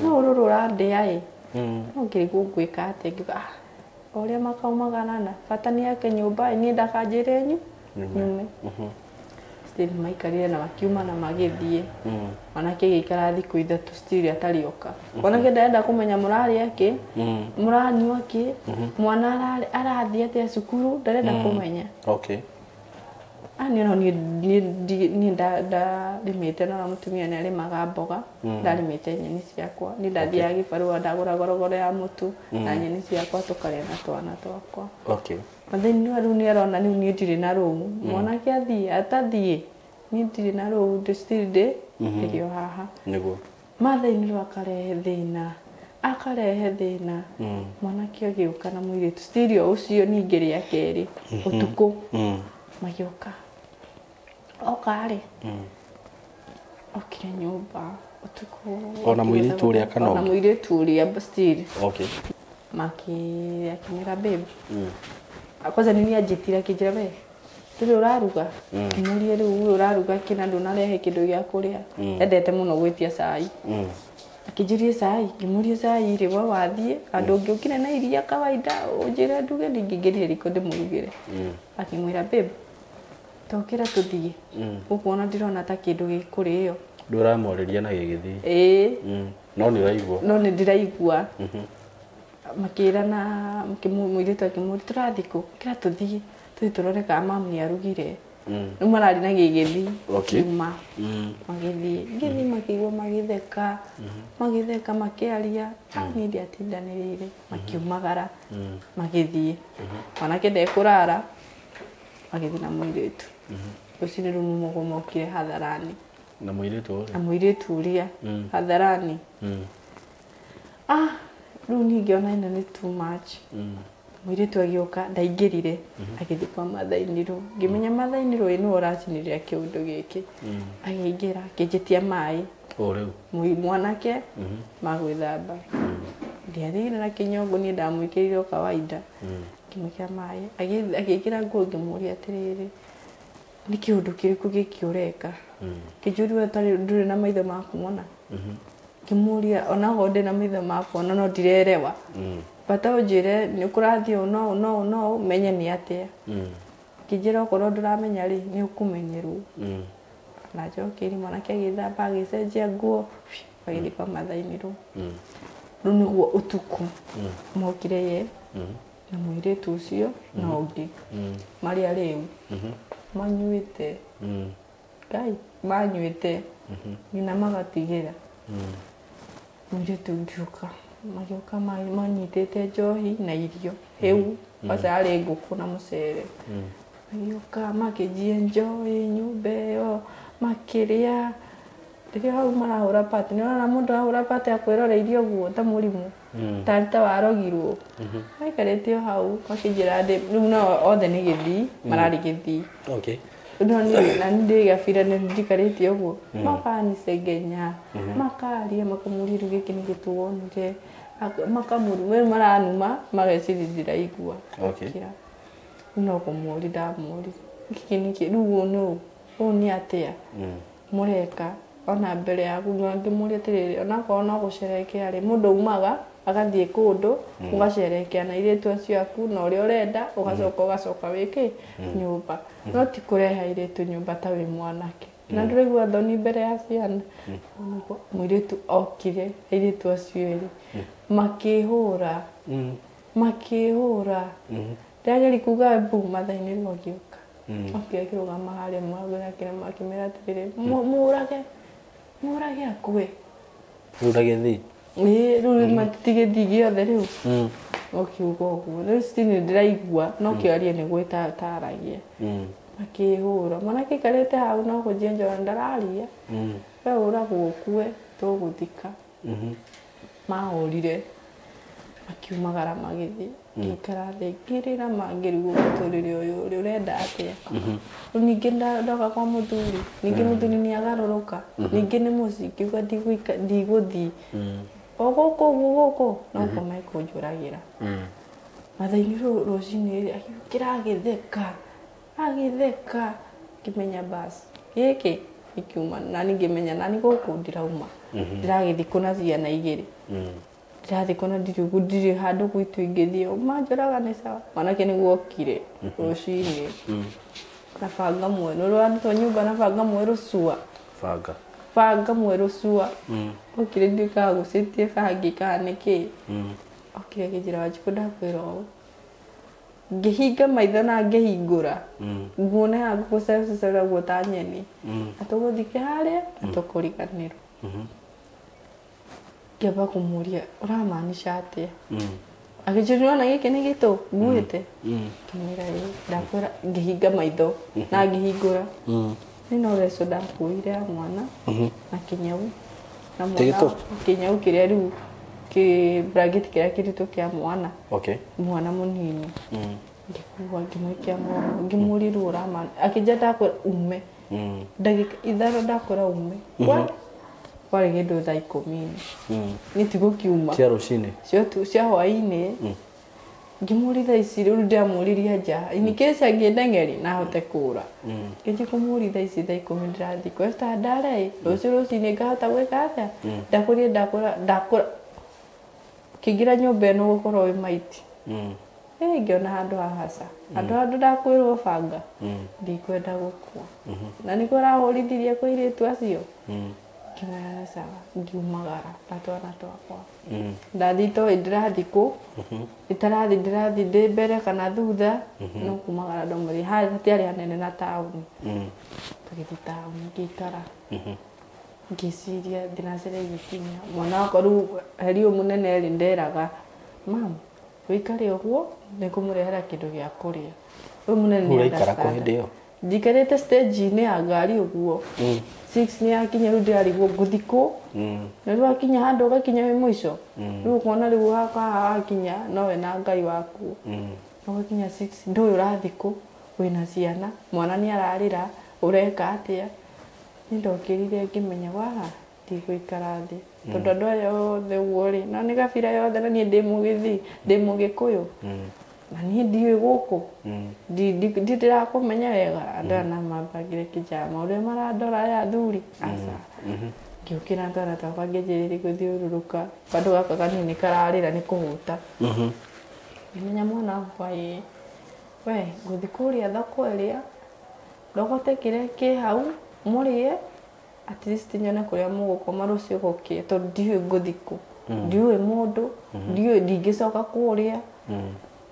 No rũrũ rũrandĩa ĩ. No ngĩrigwo ngwĩka atĩa, ngiuga ah, o ũrĩa makaumagarana bata nĩ ake nyũmba ĩ, niĩ ndakanjĩre nyume. Still maikarire na makiuma na magĩthiĩ. Mwanake agĩikara thikũ 3 still atarĩ oka. Mwanake ndarenda kũmenya mũrarĩa kĩ, mũranyua kĩ, mwana arathiĩ atĩa cukuru, ndarenda kũmenya. Okay. Niĩ no niĩ ndarĩmĩte na mũtumia nĩ arĩmaga mboga, ndarĩmĩte nyeni ciakwa. Niĩ ndathiaga gĩbarũa ndagũra gorogoro ya mũtu na nyeni ciakwa tũkarĩa na twana twakwa. Okay. Mathĩna rĩu nĩ arona rĩu niĩ ndirĩ na rũu. Mwanake athiĩ atathiĩ niĩ ndirĩ na rũu, ndĩ still ndĩ ndĩrĩ o haha. Nĩguo. Mathĩna rĩu akarehe thĩna, akarehe thĩna. Mwanake agĩũka na mũirĩtu still o ũcio ningĩ rĩa kerĩ ũtukũ. Magĩũka. Oka rĩ, okire nyũmba ũtukũ. Ona mũirĩtu ũrĩa kana Ona mũirĩtu ũrĩa still. Okay. Akĩmwĩra babe. Kwanza nini anjĩtire akĩnjĩra we ndũrĩ ũraruga. Ngĩmũria rĩu ũyũ ũraruga kĩ na ndũnarehe kĩndũ gĩa kũrĩa. Endete mũno gwĩtia cai. Akĩnjĩria cai, ngĩmũria cai rĩ we wathiĩ handũ ũngĩũkire na iria kawaida ũnjĩre nduge, ndingĩingĩrire riko ndĩmũrugĩre. Akĩmwĩra babe tokĩra tũthiĩ. Gũkũ ona ndirona ta kĩndũ gĩkũrĩo. Ndũramwarĩria na gĩgĩthiĩ. Ĩĩ. No nĩ ũraigua. No nĩ ndĩraigua. Makĩrana mũirĩtu akĩmũria tũrathiĩ kũ? Kĩra tũthiĩ tũthiĩ tũrore kana mamu nĩ arugire. Rĩu mararĩ na gĩgĩthiĩ. Okay. Kiuma. Magĩthiĩ. Ngĩthiĩ makĩigua magĩtheka. Magĩtheka makĩaria. Niĩ ndiatindanĩrĩire. Makiumagara. Magĩthiĩ. Mwanake ndekũrara. Magĩthiĩ na mũirĩtu. Rũcinĩ rũu nĩguo mokire hadharani. Na mũirĩtu ũrĩa? Na mũirĩtu ũrĩa hadharani. Ah, rĩu ningĩ ona ĩno nĩ too much. Mũirĩtu agĩũka ndaingĩrire agĩthiĩ kwa Mathai-inĩ. Ngĩmenya Mathai-inĩ nĩwe ũracinĩrĩra kĩũndũ gĩkĩ. Akĩingĩra akĩnjĩtia maĩ. O rĩu. Mwanake ma gwĩthamba. Ndiathire na kĩnyongo niĩ ndamwĩkĩrire o kawaida. Ngĩmwĩkĩra maĩ. Agĩkĩra nguo ngĩmũria atĩrĩrĩ, nĩ kĩũndũ kĩrĩkũ gĩkĩ ũreka? Kĩnjũria ndũrĩ na maitho ma kuona. Ngĩmũria onakorwo ndĩ na maitho ma kuona no ndirerewa. Bata ũnjĩre nĩ kũrathiĩ ũũ no ũũ no ũũ no ũũ menye nĩ atĩa. Ngĩnjĩra okorwo ndũramenya rĩ nĩ ũkũmenyerwo. Na njokeri mwanake agĩthamba agĩcenjia nguo agĩthiĩ kwa Mathai-inĩ. Rĩu nĩguo ũtukũ mokire ye na mũirĩtu ũcio na ũngĩ marĩ arĩu manyuĩte. Ngai manyuĩte nginya magatigĩra. Mũirĩtu ngĩũka magĩũka manyitĩte njohi na irio hĩu kwanza yarĩ ngũkũ na mũcere. Magĩũka makĩnjia njohi nyũmba ĩyo makĩrĩa. Rĩrĩa hau marahũra pati, nĩ ũrona mũndũ ahũra pati akwĩroreirie ũguo ta mũrimũ ta warogirwo. Maikarĩte o hau makĩnjĩra rĩu no othe nĩ gĩthii mararĩ gĩthii. Okay. No niĩ na nĩ ndĩ gabira nĩ njikarĩte ũguo. Makanicengenya, makaria makamũria rĩu gĩkĩ nĩkĩ tuonire. Makamũria maranuma mageciria ndiraigua. Okay. No kũmũria ndamũria gĩkĩ nĩkĩ rĩu ũũ nĩ ũũ nĩ atĩa mũreka ona mbere yaku ngĩmũria atĩrĩrĩ onakorwo no gũcerekea rĩ mũndũ aumaga agathiĩ kũndũ ũgacerekea na airĩtu acio aku na ũrĩa ũrenda ũgacoka ũgacoka wĩkĩ nyũmba no ti kũrehe airĩtu nyũmba ta wĩ mwanake na ndũraigua thoni mbere ya ciana. Mũirĩtu okire airĩtu acio erĩ makĩhũra makĩhũra ndageri kuga mbu Mathai-inĩ rĩu agĩũka okire akĩrũgama harĩa mũrango-inĩ akĩmera atĩrĩrĩ mũrage mũrage akue. Rĩu na gĩthii? Ĩĩ rĩu matigĩthii gĩothe rĩu. Ũkiuga ũguo rĩu still nĩ ndĩraigua no kĩaria nĩ gwĩtaragia. Makĩhũra mwanake aikarĩte hau no kũnjenjora ndararia. We ũragwo ũkue tũgũthika. Mahũrire makiumagara magĩthiĩ. Ngĩikara thĩ ngĩrĩra mangĩrigwo mũtũrĩre ũyũ ũrĩa ũrenda atĩa. Rĩu ningĩ ndoka kwa mũthuri ningĩ mũthuri nĩ agarũrũka ningĩ nĩ mũciĩ ngiuga ndigũthiĩ o gũkũ ũguo gũkũ no kuo mekũnjũragĩra. Mathai-inĩ rũcinĩ agĩũkĩra agĩtheka agĩtheka ngĩmenya basi Gĩkĩ gĩkiuma na niĩ ngĩmenya na nĩ gũkũ ndĩrauma. Ndĩragĩthiĩ kũna ciana igĩrĩ. Ndĩrathiĩ kũna ndirĩ ndirĩ handũ gwitũ ingĩthiĩ. Manjũraga nĩ sawa. Mwanake nĩguo okire rũcinĩ. Na banga mwerũ. Rwarutwo nyũmba na banga mwerũ cua. Banga. Banga mwerũ cua. Okire ndiũĩ kana agucĩtie bangi kana nĩkĩ. Okire akĩnjĩra Wanjikũ ndakwĩra ũũ. Ngĩhinga maitho na ngĩhingũra. Nguona haha ngũgũcecera guo ta nyeni. Na tũgũthiĩ harĩa na tũkũriganĩrwo. Ngĩamba kũmũria ũramaanisha atĩa? Akĩnjĩra nĩwona gĩkĩ nĩ gĩtũ nguĩte? Ngĩmwĩra ĩĩ. Ndakwĩra ngĩhinga maitho na ngĩhingũra. Nĩ no leso ndakuire ya mwana na kĩnyau. Na mwana Kĩgĩtũ? kĩnyau kĩrĩa rĩu kĩ blanketi kĩrĩa kĩritũ kĩa mwana. Okay. Mwana mũnini. Ngĩkua ngĩmũikia mũromo ngĩmũria rĩu ũrama akĩnjĩra ndakwĩra ume. Ndagĩka ithano ndakwĩra ume. Kwarĩ kĩndũ thaa ikũmi. Nĩ tigũkiuma. Cia rũcinĩ. Cia hwaĩ-inĩ. Ngĩmũria thaa ici rĩu ndĩramũririe nja. In case angĩndeng'eri na ahote kũra. Ngĩthiĩ kũmũria thaa ici thaa ikũmi ndĩrathiĩ kwesta ndare ĩ rũciũ rũcinĩ ngahota gwĩka atĩa? Ndakũria ndakũra ndakũra. Kĩingĩra nyũmba ĩno ũgũkorwo wĩ maiti. Ngĩona handũ hahaca. Handũ handũ ndakwĩrwo banga. Ndikwenda gũkua. Na nĩkĩo ũrahũrithirie kwa airĩtu acio. Ngĩmwĩra nĩ sawa. Ngiumagara na twana twakwa. Ndathiĩ itoĩ ndĩrathiĩ kũ. Itarathiĩ ndĩrathiĩ ndĩ mbere kana thutha. No kumagara ndaumire. Harĩa hatiarĩ hanene na taũni. Tũgĩthiĩ taũni ngĩikara. Ngĩciria thinacara igĩkinya. Mwana wakwa rĩu heri ũyũ mũnene rĩ nderaga mam wĩikare ũguo nĩngũmũrehera kĩndũ gĩa kũrĩa. Ũyũ mũnene nĩ Ũraikara kũ understand. hĩndĩ ĩyo? Njikarĩte stage-inĩ ya ngari ũguo. 6 nĩ yakinya rĩu ndĩrarigwo ngũthiĩ kũ. Na rĩu wakinya handũ ũgakinya wĩ mũico. Rĩu ũkona rĩu haha wakinya nowe na Ngai waku. Ũgakinya 6 ndũĩ ũrathiĩ kũ wĩna ciana mwana nĩ ararĩra ũreka atĩa. Nĩ ndokĩrire ngĩmenya waha ndigũikara thĩ. Tondũ andũ aya othe ũguo rĩ na nĩ gabira yothe na niĩ ndĩ mũgĩthii ndĩ mũgĩkũyũ. Na niĩ ndiũĩ gũkũ. Ndĩrakũmenya wega andũ aya no mambangĩre kĩnjama ũrĩa marandora aya athuri aca. Ngĩũkĩra twana twakwa ngĩanjĩrĩria gũthiũrũrũka bado gaka kanini kararĩra nĩ kũhũta. Ngĩmenya mwana wakwa ĩ we ngũthiĩ kũrĩa thoko ĩrĩa ndogote kĩrĩa kĩ hau mũrĩe at least nyone kũrĩa mũgũkoma rũciũ gũkĩe tondũ ndiũĩ ngũthiĩ kũ. Ndiũĩ mũndũ ndiũĩ ndingĩcoka kũrĩa.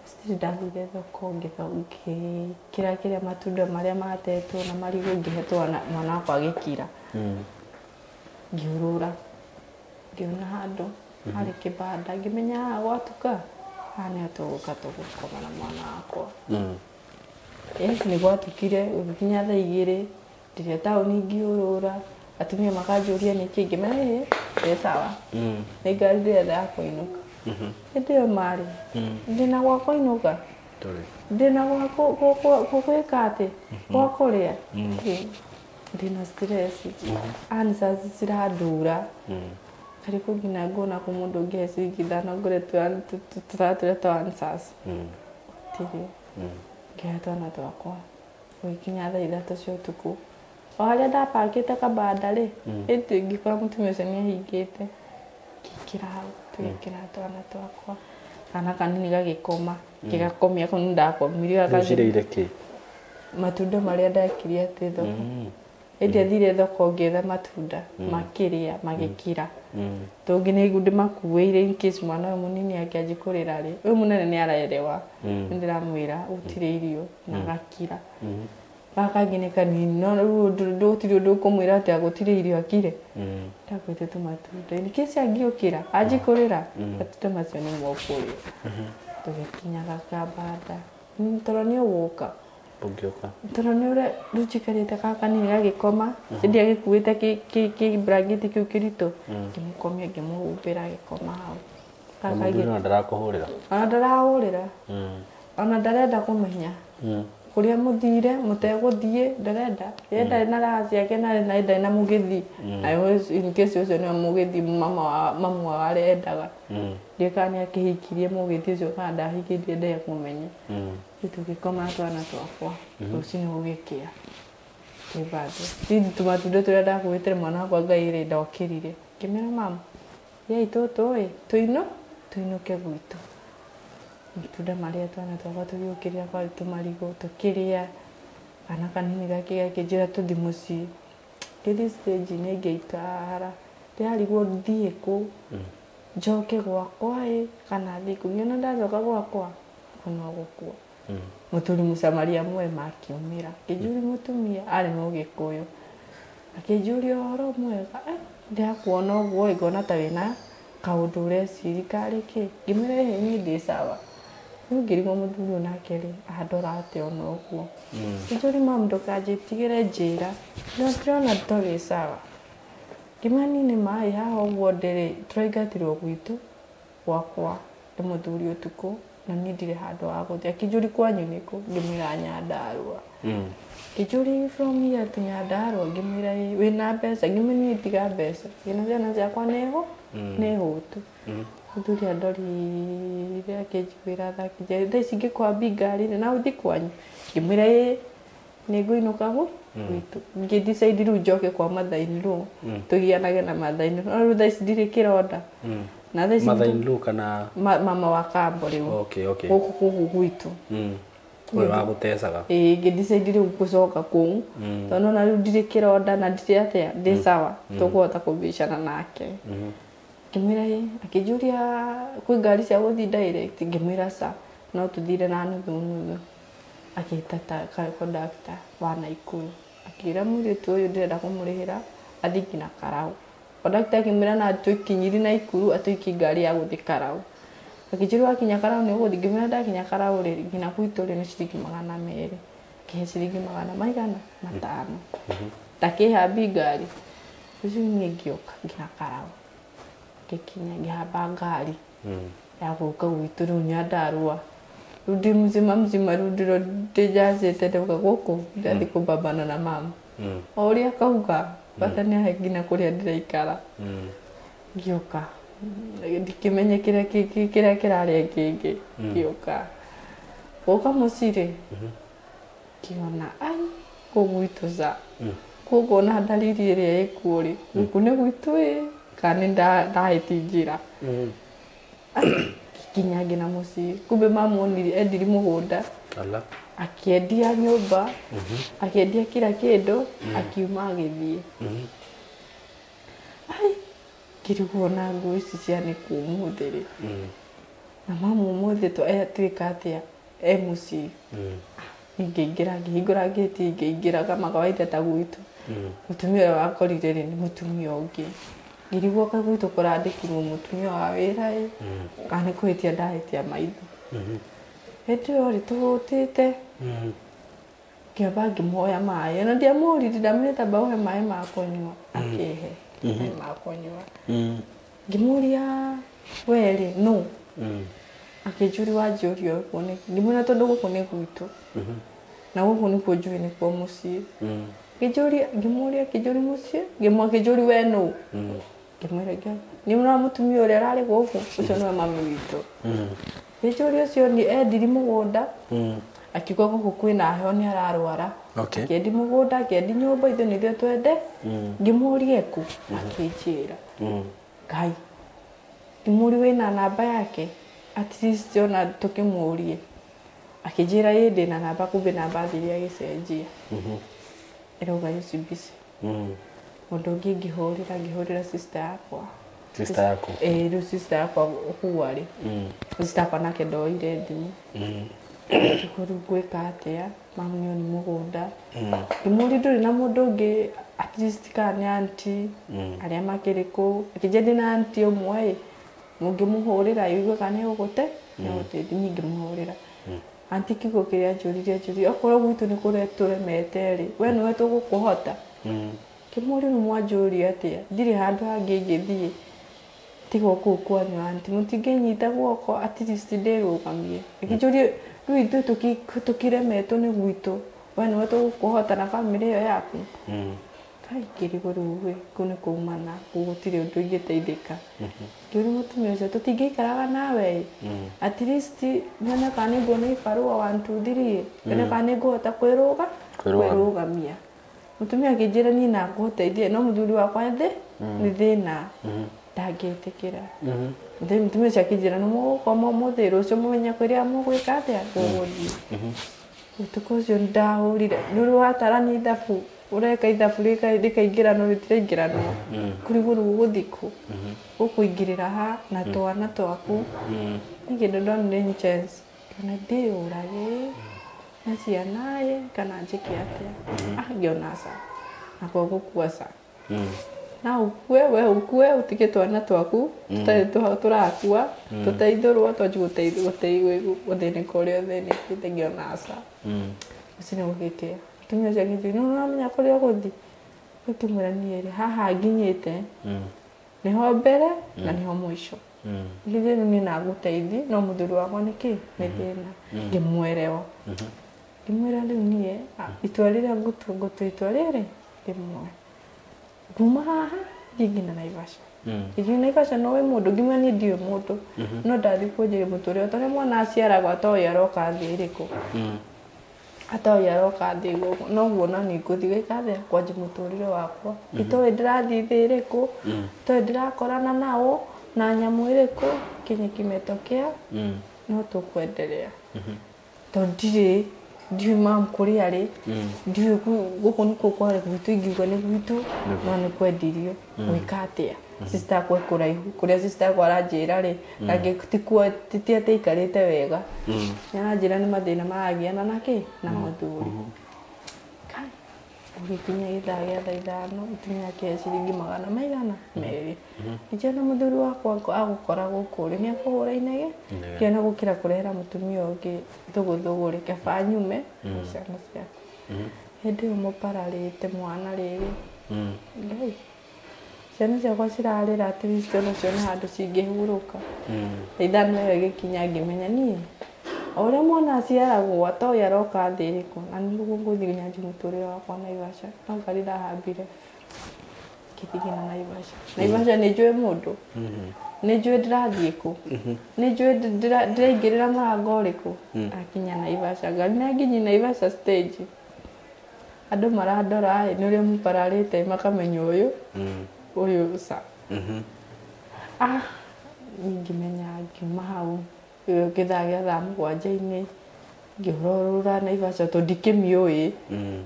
Still ndathire thoko ngĩkĩra kĩrĩa matunda marĩa matetwo na marigũ ngĩhe mwana wakwa agĩkira. Ngĩũrũra ngĩona handũ harĩ kĩbanda ngĩmenya haha gwatuka haha nĩho tũgũka tũgũkoma na mwana wakwa. Yes, nĩ gwatukire gũgĩkinya thaa igĩrĩ ndĩrĩa taũni ngĩũrũra atumia makanjũria nĩkĩ ngĩmera ĩĩ ndĩ sawa. Nĩ ngari ndĩretha ya kũinũka. Hĩndĩ ĩyo marĩ ndĩna gwa kũinũka ndĩna gwa gwĩka atĩ gwa kũrĩa ndĩna stress answers cirandura. Karĩkũ nginya nguona kũ mũndũ ũngĩhe ciringi ithano ngũre tũtara tũrĩa twa answers. Gũtirĩ. Ngĩoya twana twakwa gũgĩkinya thaa ithatũ cia ũtukũ. O harĩa ndapakĩte kabanda rĩ ĩndĩ ngĩkora mũtumia ũcio nĩ ahingĩte. Ngĩingĩra hau tũgĩkĩra twana twakwa. Kana kanini gagĩkoma ngĩgakomia kũu nĩ ndakomirie Ũcirĩire kĩ? Matunda marĩa ndekire atĩ thoko. Ĩndĩ athire thoko ngĩetha matunda makĩrĩa magĩkira. Tũngĩ nĩ ndĩmakuĩire in case mwana ũyũ mũnini angĩanjia kũrĩra rĩ ũyũ mũnene nĩ araerewa. Nĩ ndĩramwĩra gũtirĩ irio na agakira. Gaka kangĩ nĩ kanini no rĩu gũtirĩ ũndũ ũkũmwĩra atĩ gũtirĩ irio akire. Ndakuĩte tũmatunda in case angĩũkĩra anjie kũrĩra matunda macio nĩ mokũrĩa. Tũgĩkinya gakabanda toro nĩ ũgũka. Ũngĩũka. Toro nĩ ũrĩa rĩu njikarĩte gaka kanini gagĩkoma ĩndĩ agĩkuĩte kĩ blanketi kĩu kĩritũ ngĩmũkomia ngĩmũhumbĩra agĩkoma hau. Na mũthuri ona ndarakũhũrĩra? Ona ndarahũrĩra. Ona ndarenda kũmenya. Kũrĩa mũthire mũtegũthiĩ ndarenda. Ye ndarĩ na raha ciake na ndarĩ na mũgĩthi. Na in case ũcio nĩwe mũgĩthi mamu wao arĩa endaga. Ndiũĩ kana nĩ akĩhikirie mũgĩthi ũcio kana ndahikirie ndekũmenya. Rĩu tũgĩkoma na twana twakwa rũcinĩ gũgĩkĩa. Nĩ bado rĩu tũmatunda tũrĩa ndakuĩte mwana wakwa Ngai rĩ ndokĩrire ngĩmera mama yai tũtũ ĩ tũinũke gwitũ matunda marĩa twana twakwa tũgĩũkĩrĩra kwa tũmarigũ tũkĩrĩa kana kanini gake gakĩnjĩra tũthi mũciĩ ngĩthiĩ stage-inĩ ngĩikara ndĩrarigwo thiĩ kũ njoke gwakwa ĩ kana thiĩ kũ ngĩona ndacoka gwakwa kũno gũkua mũthuri mũsamaria mwema akiumĩra akĩnjũria mũtumia arĩ mũgĩkũyũ akĩnjũria ũhoro mwega ndĩrakuona ũguo ĩ ngona ta wĩna kaũndũ ũreciria karĩ kĩ ngĩmwĩra ĩhĩ niĩ ndĩ sawa rĩu ngĩrigwo mũthuri ũyũ nake rĩ andora atĩa ona ũguo ngĩnjũria mamu ndũkanjĩtigĩre njĩra no ndĩrona to wĩ sawa ngĩmwĩra niĩ nĩ maĩ haha ũguo ndĩrĩ tũraingatirwo gwitũ gwakwa nĩ mũthuri ũtukũ na niĩ ndirĩ handũ ha gũthiĩ akĩnjũria kwanyu nĩkũ ngĩmwĩra Nyandarũa ngĩnjũria from here to Nyandarũa ngĩmwĩra ĩ wĩna mbeca ngĩmwĩra niĩ tiga mbeca ngĩona ciana ciakwa nĩ hũtu mũthuri andorire akĩnjiguĩra tha akĩnjĩra thaa ici ngĩkwambia ngari-inĩ na ũthiĩ kwanyu ngĩmwĩra ĩ nĩngũinũka gwitũ ngĩ-decide rĩu njoke kwa mother-in-law tũgianage na mother-in-law no rĩu thaa ici ndirĩ kĩronda na thaa ici Mother-in-law kana mama wa kambo rĩu okay okay gũkũ gwitũ ũyũ wa gũtecaga ĩĩ ngĩ-decide rĩu gũcoka kũu tondũ ona rĩu ndirĩ kĩronda na ndirĩ atĩa ndĩ sawa tũkũhota kũbicana nake ngĩmwĩra ĩ akĩnjũria kwĩ ngari cia gũthiĩ direct ngĩmwĩra ca no tũthire na nuthu nuthu akĩĩta conductor wa Naikuru akĩra mũirĩtu ũyũ ndĩrenda kũmũrĩhĩra athiĩ nginya Karau conductor akĩmwĩra na atũkinyiri Naikuru atũikie ngari ya gũthiĩ Karau akĩnjĩra wakinya Karau nĩ ũgũthiĩ ngĩmwĩra ndakinya Karau rĩ nginya gwitũ rĩ nĩ ciringi 200 akĩhe ciringi magana maigana 5 ndakĩhambi ngari ũcio niĩ ngĩũka nginya Karau ngĩkinya ngĩhamba ngari ya gũka gwitũ rĩu Nyandarũa rĩu ndĩ mzima mzima rĩu ndĩnjacĩte ndauga gũkũ ndathiĩ kũbambana na mama o ũrĩa akauga bata nĩ ahe nginya kũrĩa ndĩraikara ngĩũka ndikĩmenye kĩrĩa kĩrĩa kĩrarĩa kĩngĩ ngĩũka gũka mũciĩ rĩ ngĩona ai kũu gwitũ ca kũu ngona ndariri ĩrĩa ĩkuo rĩ gũkũ nĩ gwitũ ĩ kana nĩ ndahĩtia njĩra nginya nginya mũciĩ kumbe mamu onire endiri mũgũnda akĩendia nyũmba akĩendia kila kĩndũ akiuma agĩthiĩ ai ngĩrigwo na nguo ici cia nĩkũ ũmũthĩ rĩ na mamu ũmũthĩ atuĩka atĩa e mũciĩ ngĩingĩra ngĩhingũra ngĩti ngĩingĩra kama kawaida ta gwitũ mũtumia ũrĩa wakorire rĩ nĩ mũtumia ũngĩ ngĩrigwo kaĩ gwitũ kũrandĩkirwo mũtumia wa wĩra ĩ kana nĩ kũhĩtia ndahĩtia maitho hĩndĩ ĩyo rĩ tũhũtĩte ngĩamba ngĩmuoya maĩ ona ndiamũririe ndamwĩrĩte amba ũhe maĩ ma kũnyua akĩhe maĩ ma kũnyua ngĩmũria we rĩ nũ akĩnjũria wanjũria ũguo nĩkĩ ngĩmwĩra tondũ gũkũ nĩ gwitũ na gũkũ nĩkuo njũĩ nĩkuo mũciĩ ngĩnjũria ngĩmũria akĩnjũria mũciĩ akĩnjũria we nũ ngĩmwĩra nĩ ũrona mũtumia ũrĩa ararĩ gũkũ ũcio nĩwe mami witũ ngĩnjũria ũcio nĩ endiri mũgũnda akiuga gũkũ kwĩna heho nĩ ararwara akĩendi mũgũnda akĩendi nyũmba ithuĩ nĩ ithuĩ twende ngĩmũria ekũ akĩnjĩra Ngai ngĩmũria wĩna namba yake at least ona tũkĩmũrie akĩnjĩra ĩ ndĩna namba kumbe namba athire agĩcenjia ĩrauga UCBC mũndũ ũngĩ ngĩhũrĩra sister yakwa sister yaku ĩ rĩu sister yakwa kũu arĩ sister yakwa nake ndoire thimũ rĩu ngwĩka atĩa mamu nĩ mũgũnda ngĩmũria ndũrĩ na mũndũ ũngĩ at least kana nĩ auntie arĩa makĩrĩ kũu akĩnjĩra ndĩna auntie ũmwe ĩ mũngĩmũhũrĩra igue kana nĩegũgũte nĩegũteithia niĩ ngĩmũhũrĩra auntie kiugo kĩrĩa anjũririe anjũririe okorwo gwitũ nĩ kũrĩa tũremete rĩ we nĩwe tũgũkũhota ngĩmũria rĩu mwanjũria atĩa ndirĩ handũ hangĩ ingĩthiĩ tiga o kũu kwanyu auntie mũtingĩnyita guoko at least ndĩrũgamie akĩnjũria rĩu ithuĩ tũkĩremetwo nĩ gwitũ we nĩwe tũgũkũhota na bamĩrĩ ĩyo yaku Ngai ngĩrigwo rĩu ĩ kũu nĩ kũmana kũu gũtirĩ ũndũ ingĩteithĩka ngĩũria mũtumia ũcio tũtingĩikaraga nawe ĩ at least nyone kana nĩ nguona ibarũa 1 2 3 nyone kana nĩ ngũhota kwĩrũgamia Mutumia akĩnjĩra niĩ na ngũteithie no mũthuri wakwa thĩ nĩ thĩna ndangĩtĩkĩra. Mũtumia ũcio akĩnjĩra nĩ mũgũkoma ũmũthĩ rũciũ mũmenye kũrĩa mũgwĩka atĩa gũgũthiĩ. Ũtukũ ũcio ndahũrire nĩ ũrĩ watarania ithabu ũreka ithabu rĩkaingĩranwo rĩtiraingĩranwo kũrigwo rĩu ũgũthiĩ kũ ũkũingĩrĩra ha na twana twaku. Nĩ kĩndũ ndonire nĩ chance kana ndĩyũrage na ciana ĩ kana njĩke atĩa. Ngĩona aca nakwa gũkua ca na ũkue we ũkue ũtige twana twaku tũtarĩ tũrakua tũteithũrwo twanjie gũthĩnĩka ũrĩa ũthĩnĩkĩte. Ngĩona aca ũcio nĩ gũgĩkĩa. Mũtumia ũcio akĩnjĩra nĩ ũramenya kũrĩa ũgũthiĩ. Ngĩmwĩra niĩ rĩ haha nginyĩte nĩho mbere na nĩho mũico. Ngĩthiĩ niĩ na ngũteithie no mũthuri wakwa nĩ kĩ nĩ thĩna. Ngĩmwerewa ngĩmwĩra rĩu niĩ itua rĩrĩa ngũtua itua rĩrĩ rĩmwe nguma haha thiĩ nginya Naivasha. Ngĩthiĩ Naivasha no wĩ mũndũ ngĩmwĩra niĩ ndiũĩ mũndũ no ndathiĩ kwanjĩrĩria mũtũrĩre tondũ mwana aciaragwo atoĩ aroka thĩ ĩrĩkũ atoĩ aroka thĩ gũkũ noguo na niĩ ngũthiĩ gwĩka atĩa kwanjia mũtũrĩre wakwa itoĩ ndĩrathiĩ thĩ ĩrĩkũ itoĩ ndĩrakorana nao na nyamũ ĩrĩkũ kinye kimetokea no tũkwenderea tondũ ndirĩ ndiũĩ mam kũrĩa arĩ ndiũĩ gũkũ nĩkuo kwarĩ gwitũ ingiuga nĩ gwitũ no nĩ kwendirio gwĩka atĩa. Sister akwa e kũraihu kũrĩa sister akwa aranjĩra rĩ ti atĩ aikarĩte wega nĩ aranjĩra nĩ mathĩna maragiana na kĩ na mũthuri. Kai gũgĩkinya gĩthaa gĩa thaa ithano mũtumia akĩhe ciringi magana maigana merĩ. Ngĩona mũthuri wakwa agũkora gũkũ rĩ nĩ akũhũra inege ngĩona gũkĩra kũrehera mũtumia ũngĩ thũgũthũgũ rĩ kaba nyume ciana ciakwa. Hĩndĩ ĩyo mũpararĩte mwana rĩrĩ Ngai ciana ciakwa cirarĩra at least ona cione handũ cingĩhurũka. Thaa ithano ĩyo ĩgĩkinya ngĩmenya niĩ o ũrĩa mwana aciaragwo atoĩ aroka thĩ ĩrĩkũ na nĩguo ngũthiĩ nyanjie mũtũrĩre wakwa Naivasha. No ngari ndahambire ngĩthiĩ nginya Naivasha. Naivasha nĩ njũĩ mũndũ nĩ njũĩ ndĩrathiĩ kũ nĩ njũĩ ndĩraingĩrĩra mũrango ũrĩkũ. Akinya Naivasha ngari na nginyi Naivasha stage andũ marandora ĩ nĩ ũrĩa mũpararĩte makamenya ũyũ ũyũ ca. Ngĩmenya ngiuma hau gĩthaa gĩa thaa mũgwanja-inĩ ngĩũrũra Naivasha tondũ ndikĩmĩũĩ.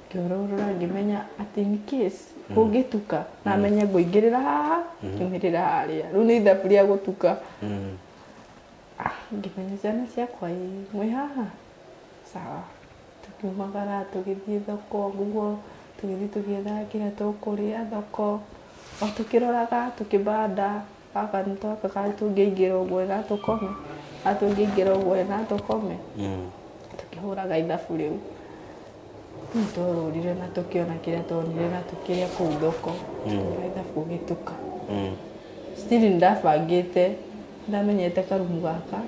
Ngĩũrũra ngĩmenya atĩ in case kũngĩtuka na menye ngũingĩrĩra haha nyumĩrĩra harĩa rĩu nĩ ithabu rĩa gũtuka. Ngĩmenya ciana ciakwa ĩ mwĩ haha sawa. Tũkiumagara tũgĩthiĩ thoko nguo tũgĩthiĩ tũgĩethaga kĩrĩa tũkũrĩa thoko o tũkĩroraga tũkĩbanda gaka nĩ twaka karĩ tũngĩingĩra ũguo na tũkome tũngĩingĩra ũguo na tũkome tũkĩhũraga ithabu rĩu. Nĩ twarũrire na tũkĩona kĩrĩa tuonire na tũkĩrĩa kũu thoko tũkĩhũra ithabu gũgĩtuka. Still nĩndabangĩte ndamenyete karumu gaka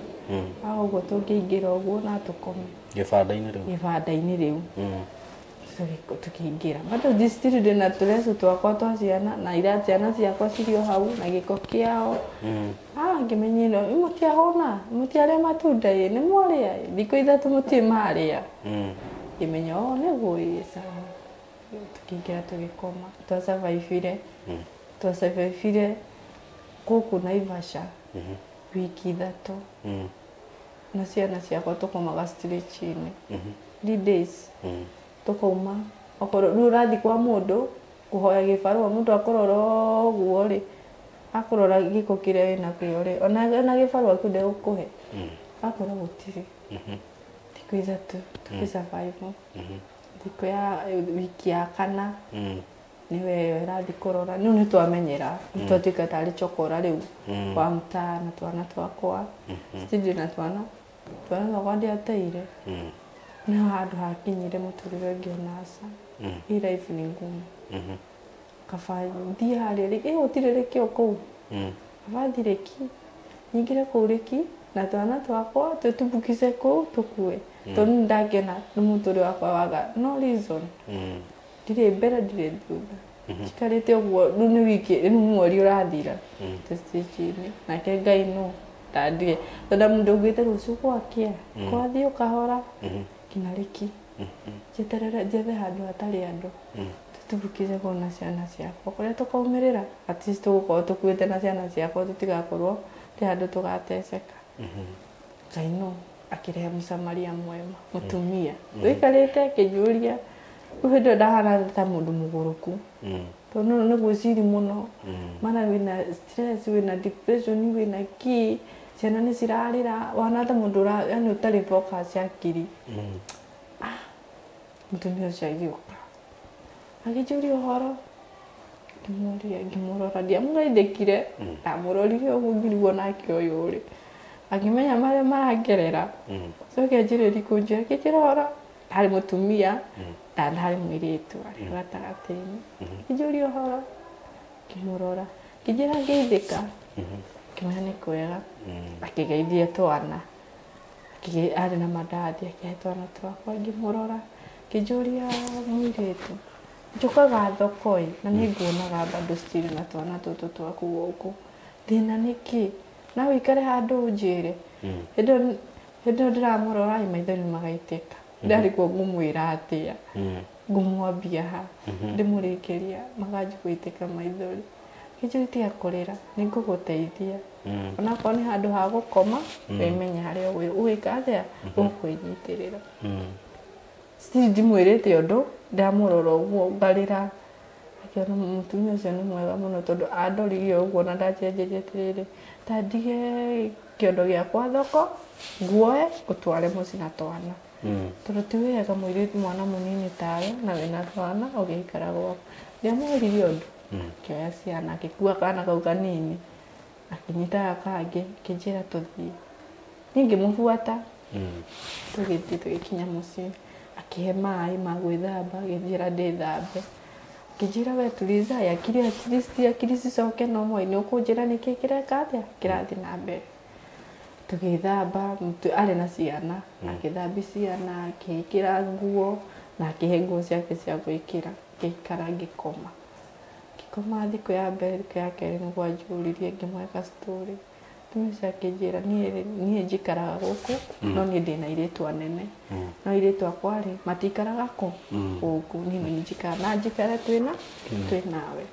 ũguo tũngĩingĩra ũguo na tũkome gĩbanda-inĩ rĩu gĩbanda-inĩ rĩu tũkĩingĩra bado still ndĩna tũreco twakwa twa ciana na ira ciana ciakwa cirĩ o hau na gĩko kĩao. Ngĩmenya ĩno mũtiahũna mũtiarĩa matunda ĩ nĩ mwarĩa thikũ ithatũ mũtirĩ marĩa. Ngĩmenya o nĩguo ĩ sawa. Tũkĩingĩra tũgĩkoma twasurvivire gũkũ Naivasha wiki ithatũ na ciana ciakwa tũkomaga stretch-inĩ 3 days tũkauma okorwo rĩu ũrathiĩ kwa mũndũ kũhoya gĩbarũa mũndũ akũrora ũguo rĩ akũrora gĩko kĩrĩa wĩnakĩo rĩ ona gĩbarũa kĩu ndegũkũhe akwĩra gũtirĩ. Thikũ ithatũ tũgĩ survive thikũ ya wiki ya kana nĩwe ĩyo ĩrathiĩ kũrora rĩu nĩ twamenyera nĩ twatuĩka tarĩ chokora rĩu wa mtaa na twana twakwa still ndĩna twana twakwa ndiateire. Nĩho handũ hakinyire mũtũrĩre ngĩona aca hii life ni ngumu kaba thiĩ harĩa rĩ gũtirĩ rĩkĩ o kũu kaba thiĩ rĩki nyingĩre kũu rĩki na twana twakwa twĩtumbukize kũu tũkue tondũ nĩ ndakĩona nĩ mũtũrĩre wakwa waga no reason ndirĩ mbere ndirĩ thutha njikarĩte ũguo rĩu nĩ wiki rĩu mweri ũrathira tũstĩci-inĩ nake Ngai no ndandige tondũ mũndũ augĩte rũciũ gwakĩa kwathiĩ ũkahora nginya rĩki njeterere njethe handũ hatarĩ andũ Tutubukize kuona ciana ciakwa kũrĩa tũkaumĩrĩra at least tũgũkorwo tũkuĩte na ciana ciakwa tũtigakorwo tĩ handũ tũgateceka. Ngai no akĩrehe mũsamaria mwema mũtumia tũikarĩte akĩnjũria rĩu hĩndĩ ĩyo ndahana ta mũndũ mũgũrũku tondũ nĩ gwĩciri mũno mana wĩna stress wĩna depression wĩna kĩ ciana nĩ cirarĩra wana ta mũndũ yani ũtarĩ focus akiri. Mũtumia ũcio agĩũka agĩnjũria ũhoro ngĩmũria ngĩmũrora ndiamũgeithĩkire ndamũrorire ũguo ngĩrigwo nake ũyũ rĩ akĩmenya marĩa marangerera coke anjĩrĩrie kũnjĩra akĩnjĩra ũhoro ndarĩ mũtumia na ndarĩ mũirĩtu arĩ gatagatĩ-inĩ akĩnjũria ũhoro ngĩmũrora akĩnjĩra ngeithĩka ngĩmwĩra nĩ kwega akĩgeithia twana arĩ na mandathi akĩhe twana twakwa ngĩmũrora akĩnjũria mũirĩtu njũkaga thoko ĩ na nĩ nguonaga bado still na twana tũtũ twaku gũkũ thĩna nĩ kĩ na wĩikare handũ ũnjĩre hĩndĩ ĩyo ndĩramũrora ĩ maitho nĩ magaitĩka ndarigwo ngũmwĩra atĩa ngũmwambia ha ndĩmũrĩkĩria makanji gũitĩka maithori akĩnjĩra tiga kũrĩra nĩ ngũgũteithia onakorwo nĩ handũ ha gũkoma wĩmenye harĩa ũgwĩka atĩa ũkwĩnyitĩrĩra. Still ndimwĩrĩte ũndũ ndamũrora ũguo ngarĩra akĩona mũtumia ũcio nĩ mwega mũno tondũ andorire ũguo na ndanjenjerie atĩrĩrĩ ta ndige kĩondo gĩakwa thoko nguoe ngũtware mũciĩ na twana tondũ ti wega mũirĩtu mwana mũnini tawe na wĩna twana ũgĩikara gwaku. Ndiamwĩrire ũndũ akĩoya ciana akĩkua kana kau kanini akĩnyita gaka kangĩ akĩnjĩra tũthiĩ niĩ ngĩmũbuata tũgĩthiĩ tũgĩkinya mũciĩ akĩhe maĩ ma gwĩthamba akĩnjĩra ndĩthambe akĩnjĩra we tuliza akili at least akili cicoke no mwai nĩ ũkũnjĩra nĩkĩ kĩreka atĩa kĩrathiĩ na mbere. Tũgĩthamba arĩ na ciana akĩthambia ciana akĩĩkĩra nguo na akĩhe nguo ciake cia gwĩkĩra ngĩikara ngĩkoma ngĩkoma thikũ ya mbere thikũ ya kerĩ nĩguo anjũririe ngĩmũhe story mũtumia ũcio akĩnjĩra niĩ njikaraga gũkũ no niĩ ndĩna airĩtu anene no airĩtu akwa rĩ matikaraga kũ gũkũ niĩ nĩ njikaraga na njikare twĩna twĩnawe.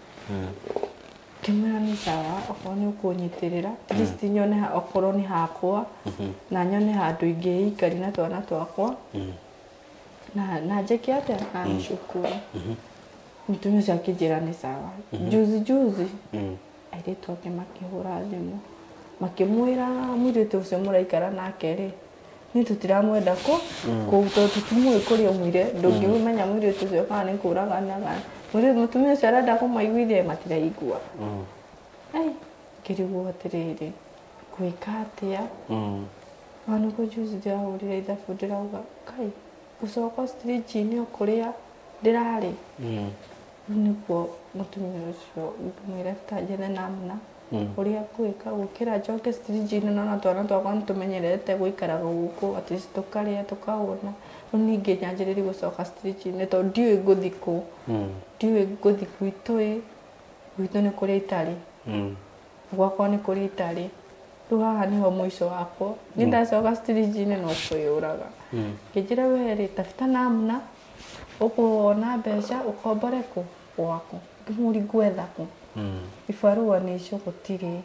Ngĩmwĩra nĩ sawa okorwo nĩ ũkũnyitĩrĩra at least nyone okorwo nĩ hakwa na nyone handũ ingĩikari na twana twakwa na njĩke atĩa na nĩcukuru. Mũtumia ũcio akĩnjĩra nĩ sawa. Juzi juzi airĩtu ake makĩhũra thimũ makĩmwĩra mũirĩtu ũcio mũraikara nake rĩ niĩ tũtiramwenda kũ kũu tondũ tũtimũĩ kũrĩa aumire ndũngĩmenya mũirĩtu ũcio kana nĩ kũragana mũtumia ũcio arenda kũmaiguithia matiraigua. Ai ngĩrigwo atĩrĩrĩ ngwĩka atĩa ona nĩguo juzi ndĩrahũrire ithabu ndĩrauga kai gũcoka street-inĩ o kũrĩa ndĩrarĩ rĩu nĩguo mũtumia ũcio ngĩmwĩra ta njethe namna ũrĩa ngwĩka gũkĩra njoke street-inĩ nona twana twakwa nĩtũmenyerete gũikaraga gũkũ at least tũkarĩa tũkahũna rĩu ningĩ nyanjĩrĩrie gũcoka street-inĩ tondũ ndiũĩ ngũthiĩ kũ ndiũĩ ngũthiĩ gwitũ ĩ gwitũ nĩ kũrĩa itarĩ gwakwa nĩ kũrĩa itarĩ rĩu haha nĩho mũico wakwa niĩ ndacoka street-inĩ no kwĩyũraga. Ngĩnjĩra we rĩ tafuta namna ũkuona mbeca ũkombore kũ gwaku ngĩmũria ngwetha kũ ibarũa nĩ icio gũtirĩ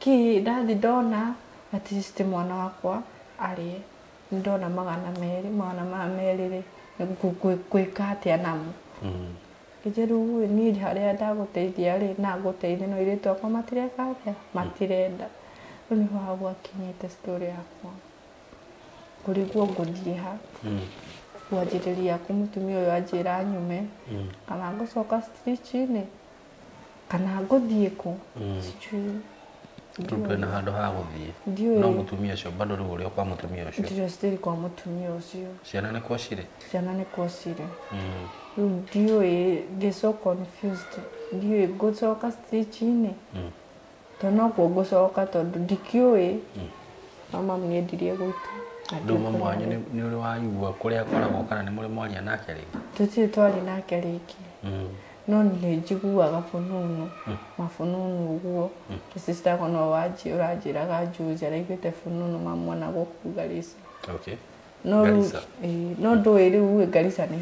kĩ ndathi ndona at least mwana wakwa arĩe ndona 200 magana maya merĩ rĩ ngwĩka atĩa namo. Ngĩnjĩra rĩu niĩ harĩa ndagũteithia rĩ na ngũteithie no airĩtu akwa matireka atĩa matirenda. Rĩu nĩho hau gwakinyĩte story yakwa ngũrigwo ngũthiĩ ha kwanjĩrĩria kũ mũtumia ũyũ anjĩra nyume kana ngũcoka street-inĩ kana ngũthiĩ kũ sijui Ndũrĩ na handũ ha gũthiĩ no mũtumia ũcio bado rĩu ũrĩ o kwa mũtumia ũcio ndirĩ still kwa mũtumia ũcio. Ciana nĩ kwa cirĩ ciana nĩ kwa cirĩ rĩu ndiũĩ ndĩ so confused ndiũĩ ngũcoka street-inĩ tondũ nokuo ngũcoka tondũ ndikĩũĩ no mamu nĩendirie gwitũ. Rĩu mamu wanyu nĩ ũrĩ waigua kũrĩa akoragwo kana nĩ mũrĩ mwaria nake rĩngĩ? Tũtirĩ twaria nake rĩngĩ no nĩ njiguaga fununu mafununu ũguo sister yakwa no ũranjĩraga juzi araiguĩte fununu mamu ona gũkũ Garissa. Okay. No Garissa. No ndũĩ rĩu Garissa nĩ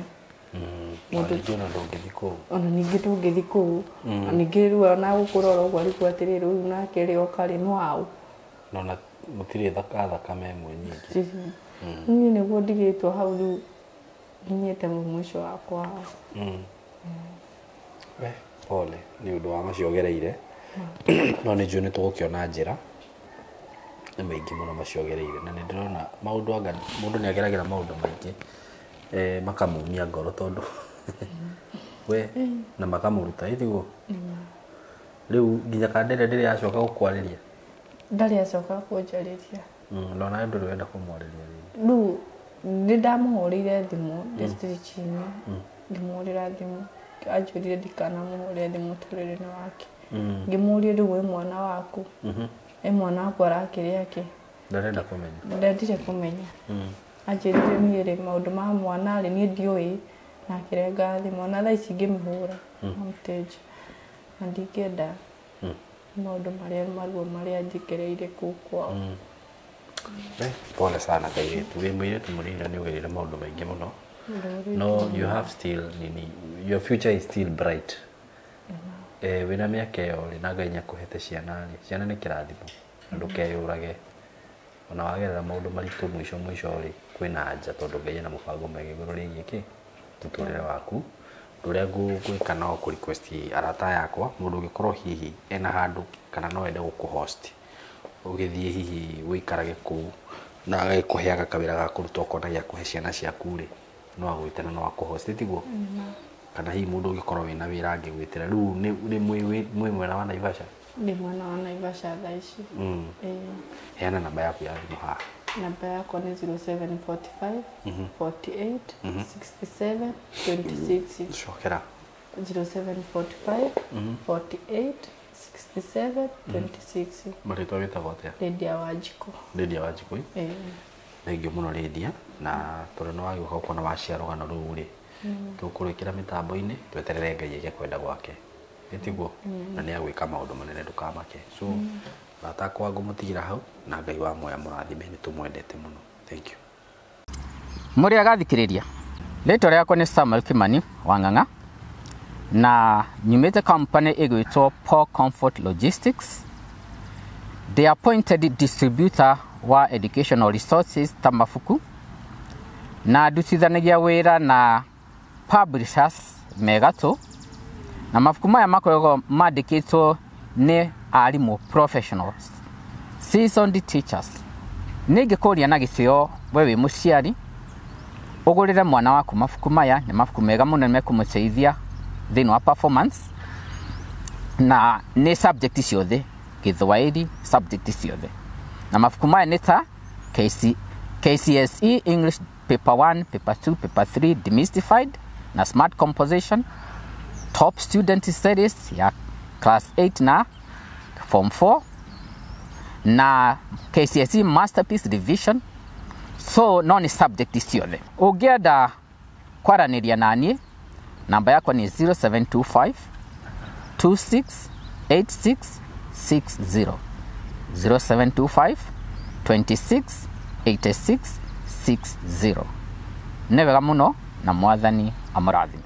Mũndũ Ningĩ ona ndũngĩthiĩ kũu. Ona ningĩ ndũngĩthiĩ kũu. Na ningĩ rĩu ona gũkũrora ũguo arigwo atĩrĩrĩ, ũyũ nake rĩ oka rĩ, no aũ? Na ona mũtirĩ thakame ĩmwe nyingĩ. Niĩ nĩguo ndigĩtwo hau rĩu nginyĩte mũico wakwa hau. We, pole nĩ ũndũ wa macio ũgereire, no nĩ njũĩ nĩ tũgũkĩona njĩra. Nĩ maingĩ mũno macio ũgereire, na nĩ ndĩrona maũndũ anga mũndũ nĩ ageragĩra maũndũ maingĩ makamumia ngoro tondũ we na makamũruta ĩtiguo. Rĩu nginya kandere ndĩrĩ yacoka gũkwarĩria? Ndarĩ acoka kũnjarĩria. Na onawe ndũrĩ wenda kũmwarĩria rĩngĩ? Rĩu nĩ ndamũhũrĩire thimũ ndĩ stage-inĩ, ngĩmũhũrĩra thimũ, anjĩrire ndikanamũhũrĩre thimũ mũtũrĩre-inĩ wake. Ngĩmũria rĩu wĩ mwana waku, ĩ mwana waku arakĩrĩa kĩ? Ndarenda kũmenya. Ndendire kũmenya. Anjĩrire niĩ rĩ maũndũ ma mwana rĩ niĩ ndiũĩ, na akĩrenga thimũ. Na thaa ici ngĩmĩhũra amũteja, na ndingĩenda maũndũ marĩa maruo marĩa njikereire kũu kwao. Pole sana kairĩtu, wĩ mũirĩtu mũnini na nĩ ũgereire maũndũ maingĩ mũno. No you have still nini, your future is still bright. Wĩna mĩaka ĩyo rĩ, na Ngai nĩakũhete ciana rĩ, ciana nĩ kĩrathimo na ndũkeyũrage. Ona wagerera maũndũ maritũ mũico mũico rĩ, kwĩna anja tondũ Ngai ena mũbango mwega igũrũ rĩgiĩ kĩ mũtũrĩre waku. Ũndũ ũrĩa ngwĩka no kũ request arata aya akwa, mũndũ ũngĩkorwo hihi ena handũ kana no ende gũkũ host, ũgĩthiĩ hihi ũikarage kũu na agagĩkũheaga kawĩra ga kũruta ũkona gĩa kũhe ciana ciaku rĩ, no agwĩte na no akũ host, tiguo? Kana hihi mũndũ ũngĩkorwo wĩna wĩra angĩgwĩtĩra. Rĩu nĩ mwĩ mwena wa Naivasha? Ndĩ mwena wa Naivasha thaa ici. Ĩĩ. Heana namba yaku ya thimũ haha. Namba yakwa nĩ 0745 48 67 26. Cokera. 0745 48 67 26. Marĩtwa wĩtagwo atĩa? Lydia Wanjikũ. Lydia Wanjikũ. Ĩĩ. Thengiũ mũno Lydia, na tondũ nĩ wagĩũka ũkona wacia rũgano rũu rĩ, tũkũrwĩkĩra mĩtambo-inĩ tweterere Ngai eke kwenda gwake, ĩtiguo? Na nĩ agwĩka maũndũ manene, ndũkamake. So arata akwa ngũmũtigĩra hau, na Ngai wa muoya mũrathime, nĩ tũmwendete mũno. Thank you. Mũrĩ agathikĩrĩria, rĩtwa rĩakwa nĩ Samuel Kimani Wang'ang'a na nyumĩte company ĩgwĩtwo Paul Comfort Logistics. The appointed distributor wa educational resources ta mabuku, na ndutithanagia wĩra na publishers megatũ, na mabuku maya makoragwo mandĩkĩtwo nĩ arimũ professionals, seasoned teachers. Nĩ ingĩkũria na gĩtĩo, we wĩ mũciari, ũgũrĩre mwana waku mabuku maya. Nĩ mabuku mega mũno, nĩ mekũmũteithia thĩinĩ wa performance, na nĩ subject ciothe, Gĩthwaĩri, subject ciothe. Na mabuku maya nĩ ta KCSE English paper 1, paper 2, paper 3 demystified na smart composition, top student series ya class 8 na form 4, na KCSE masterpiece revision. So no nĩ subject ciothe. Ũngĩenda kwaranĩria naniĩ, namba yakwa nĩ 0725 268660, 0725 26 86 60. Nĩ wega mũno na Mwathani amũrathime.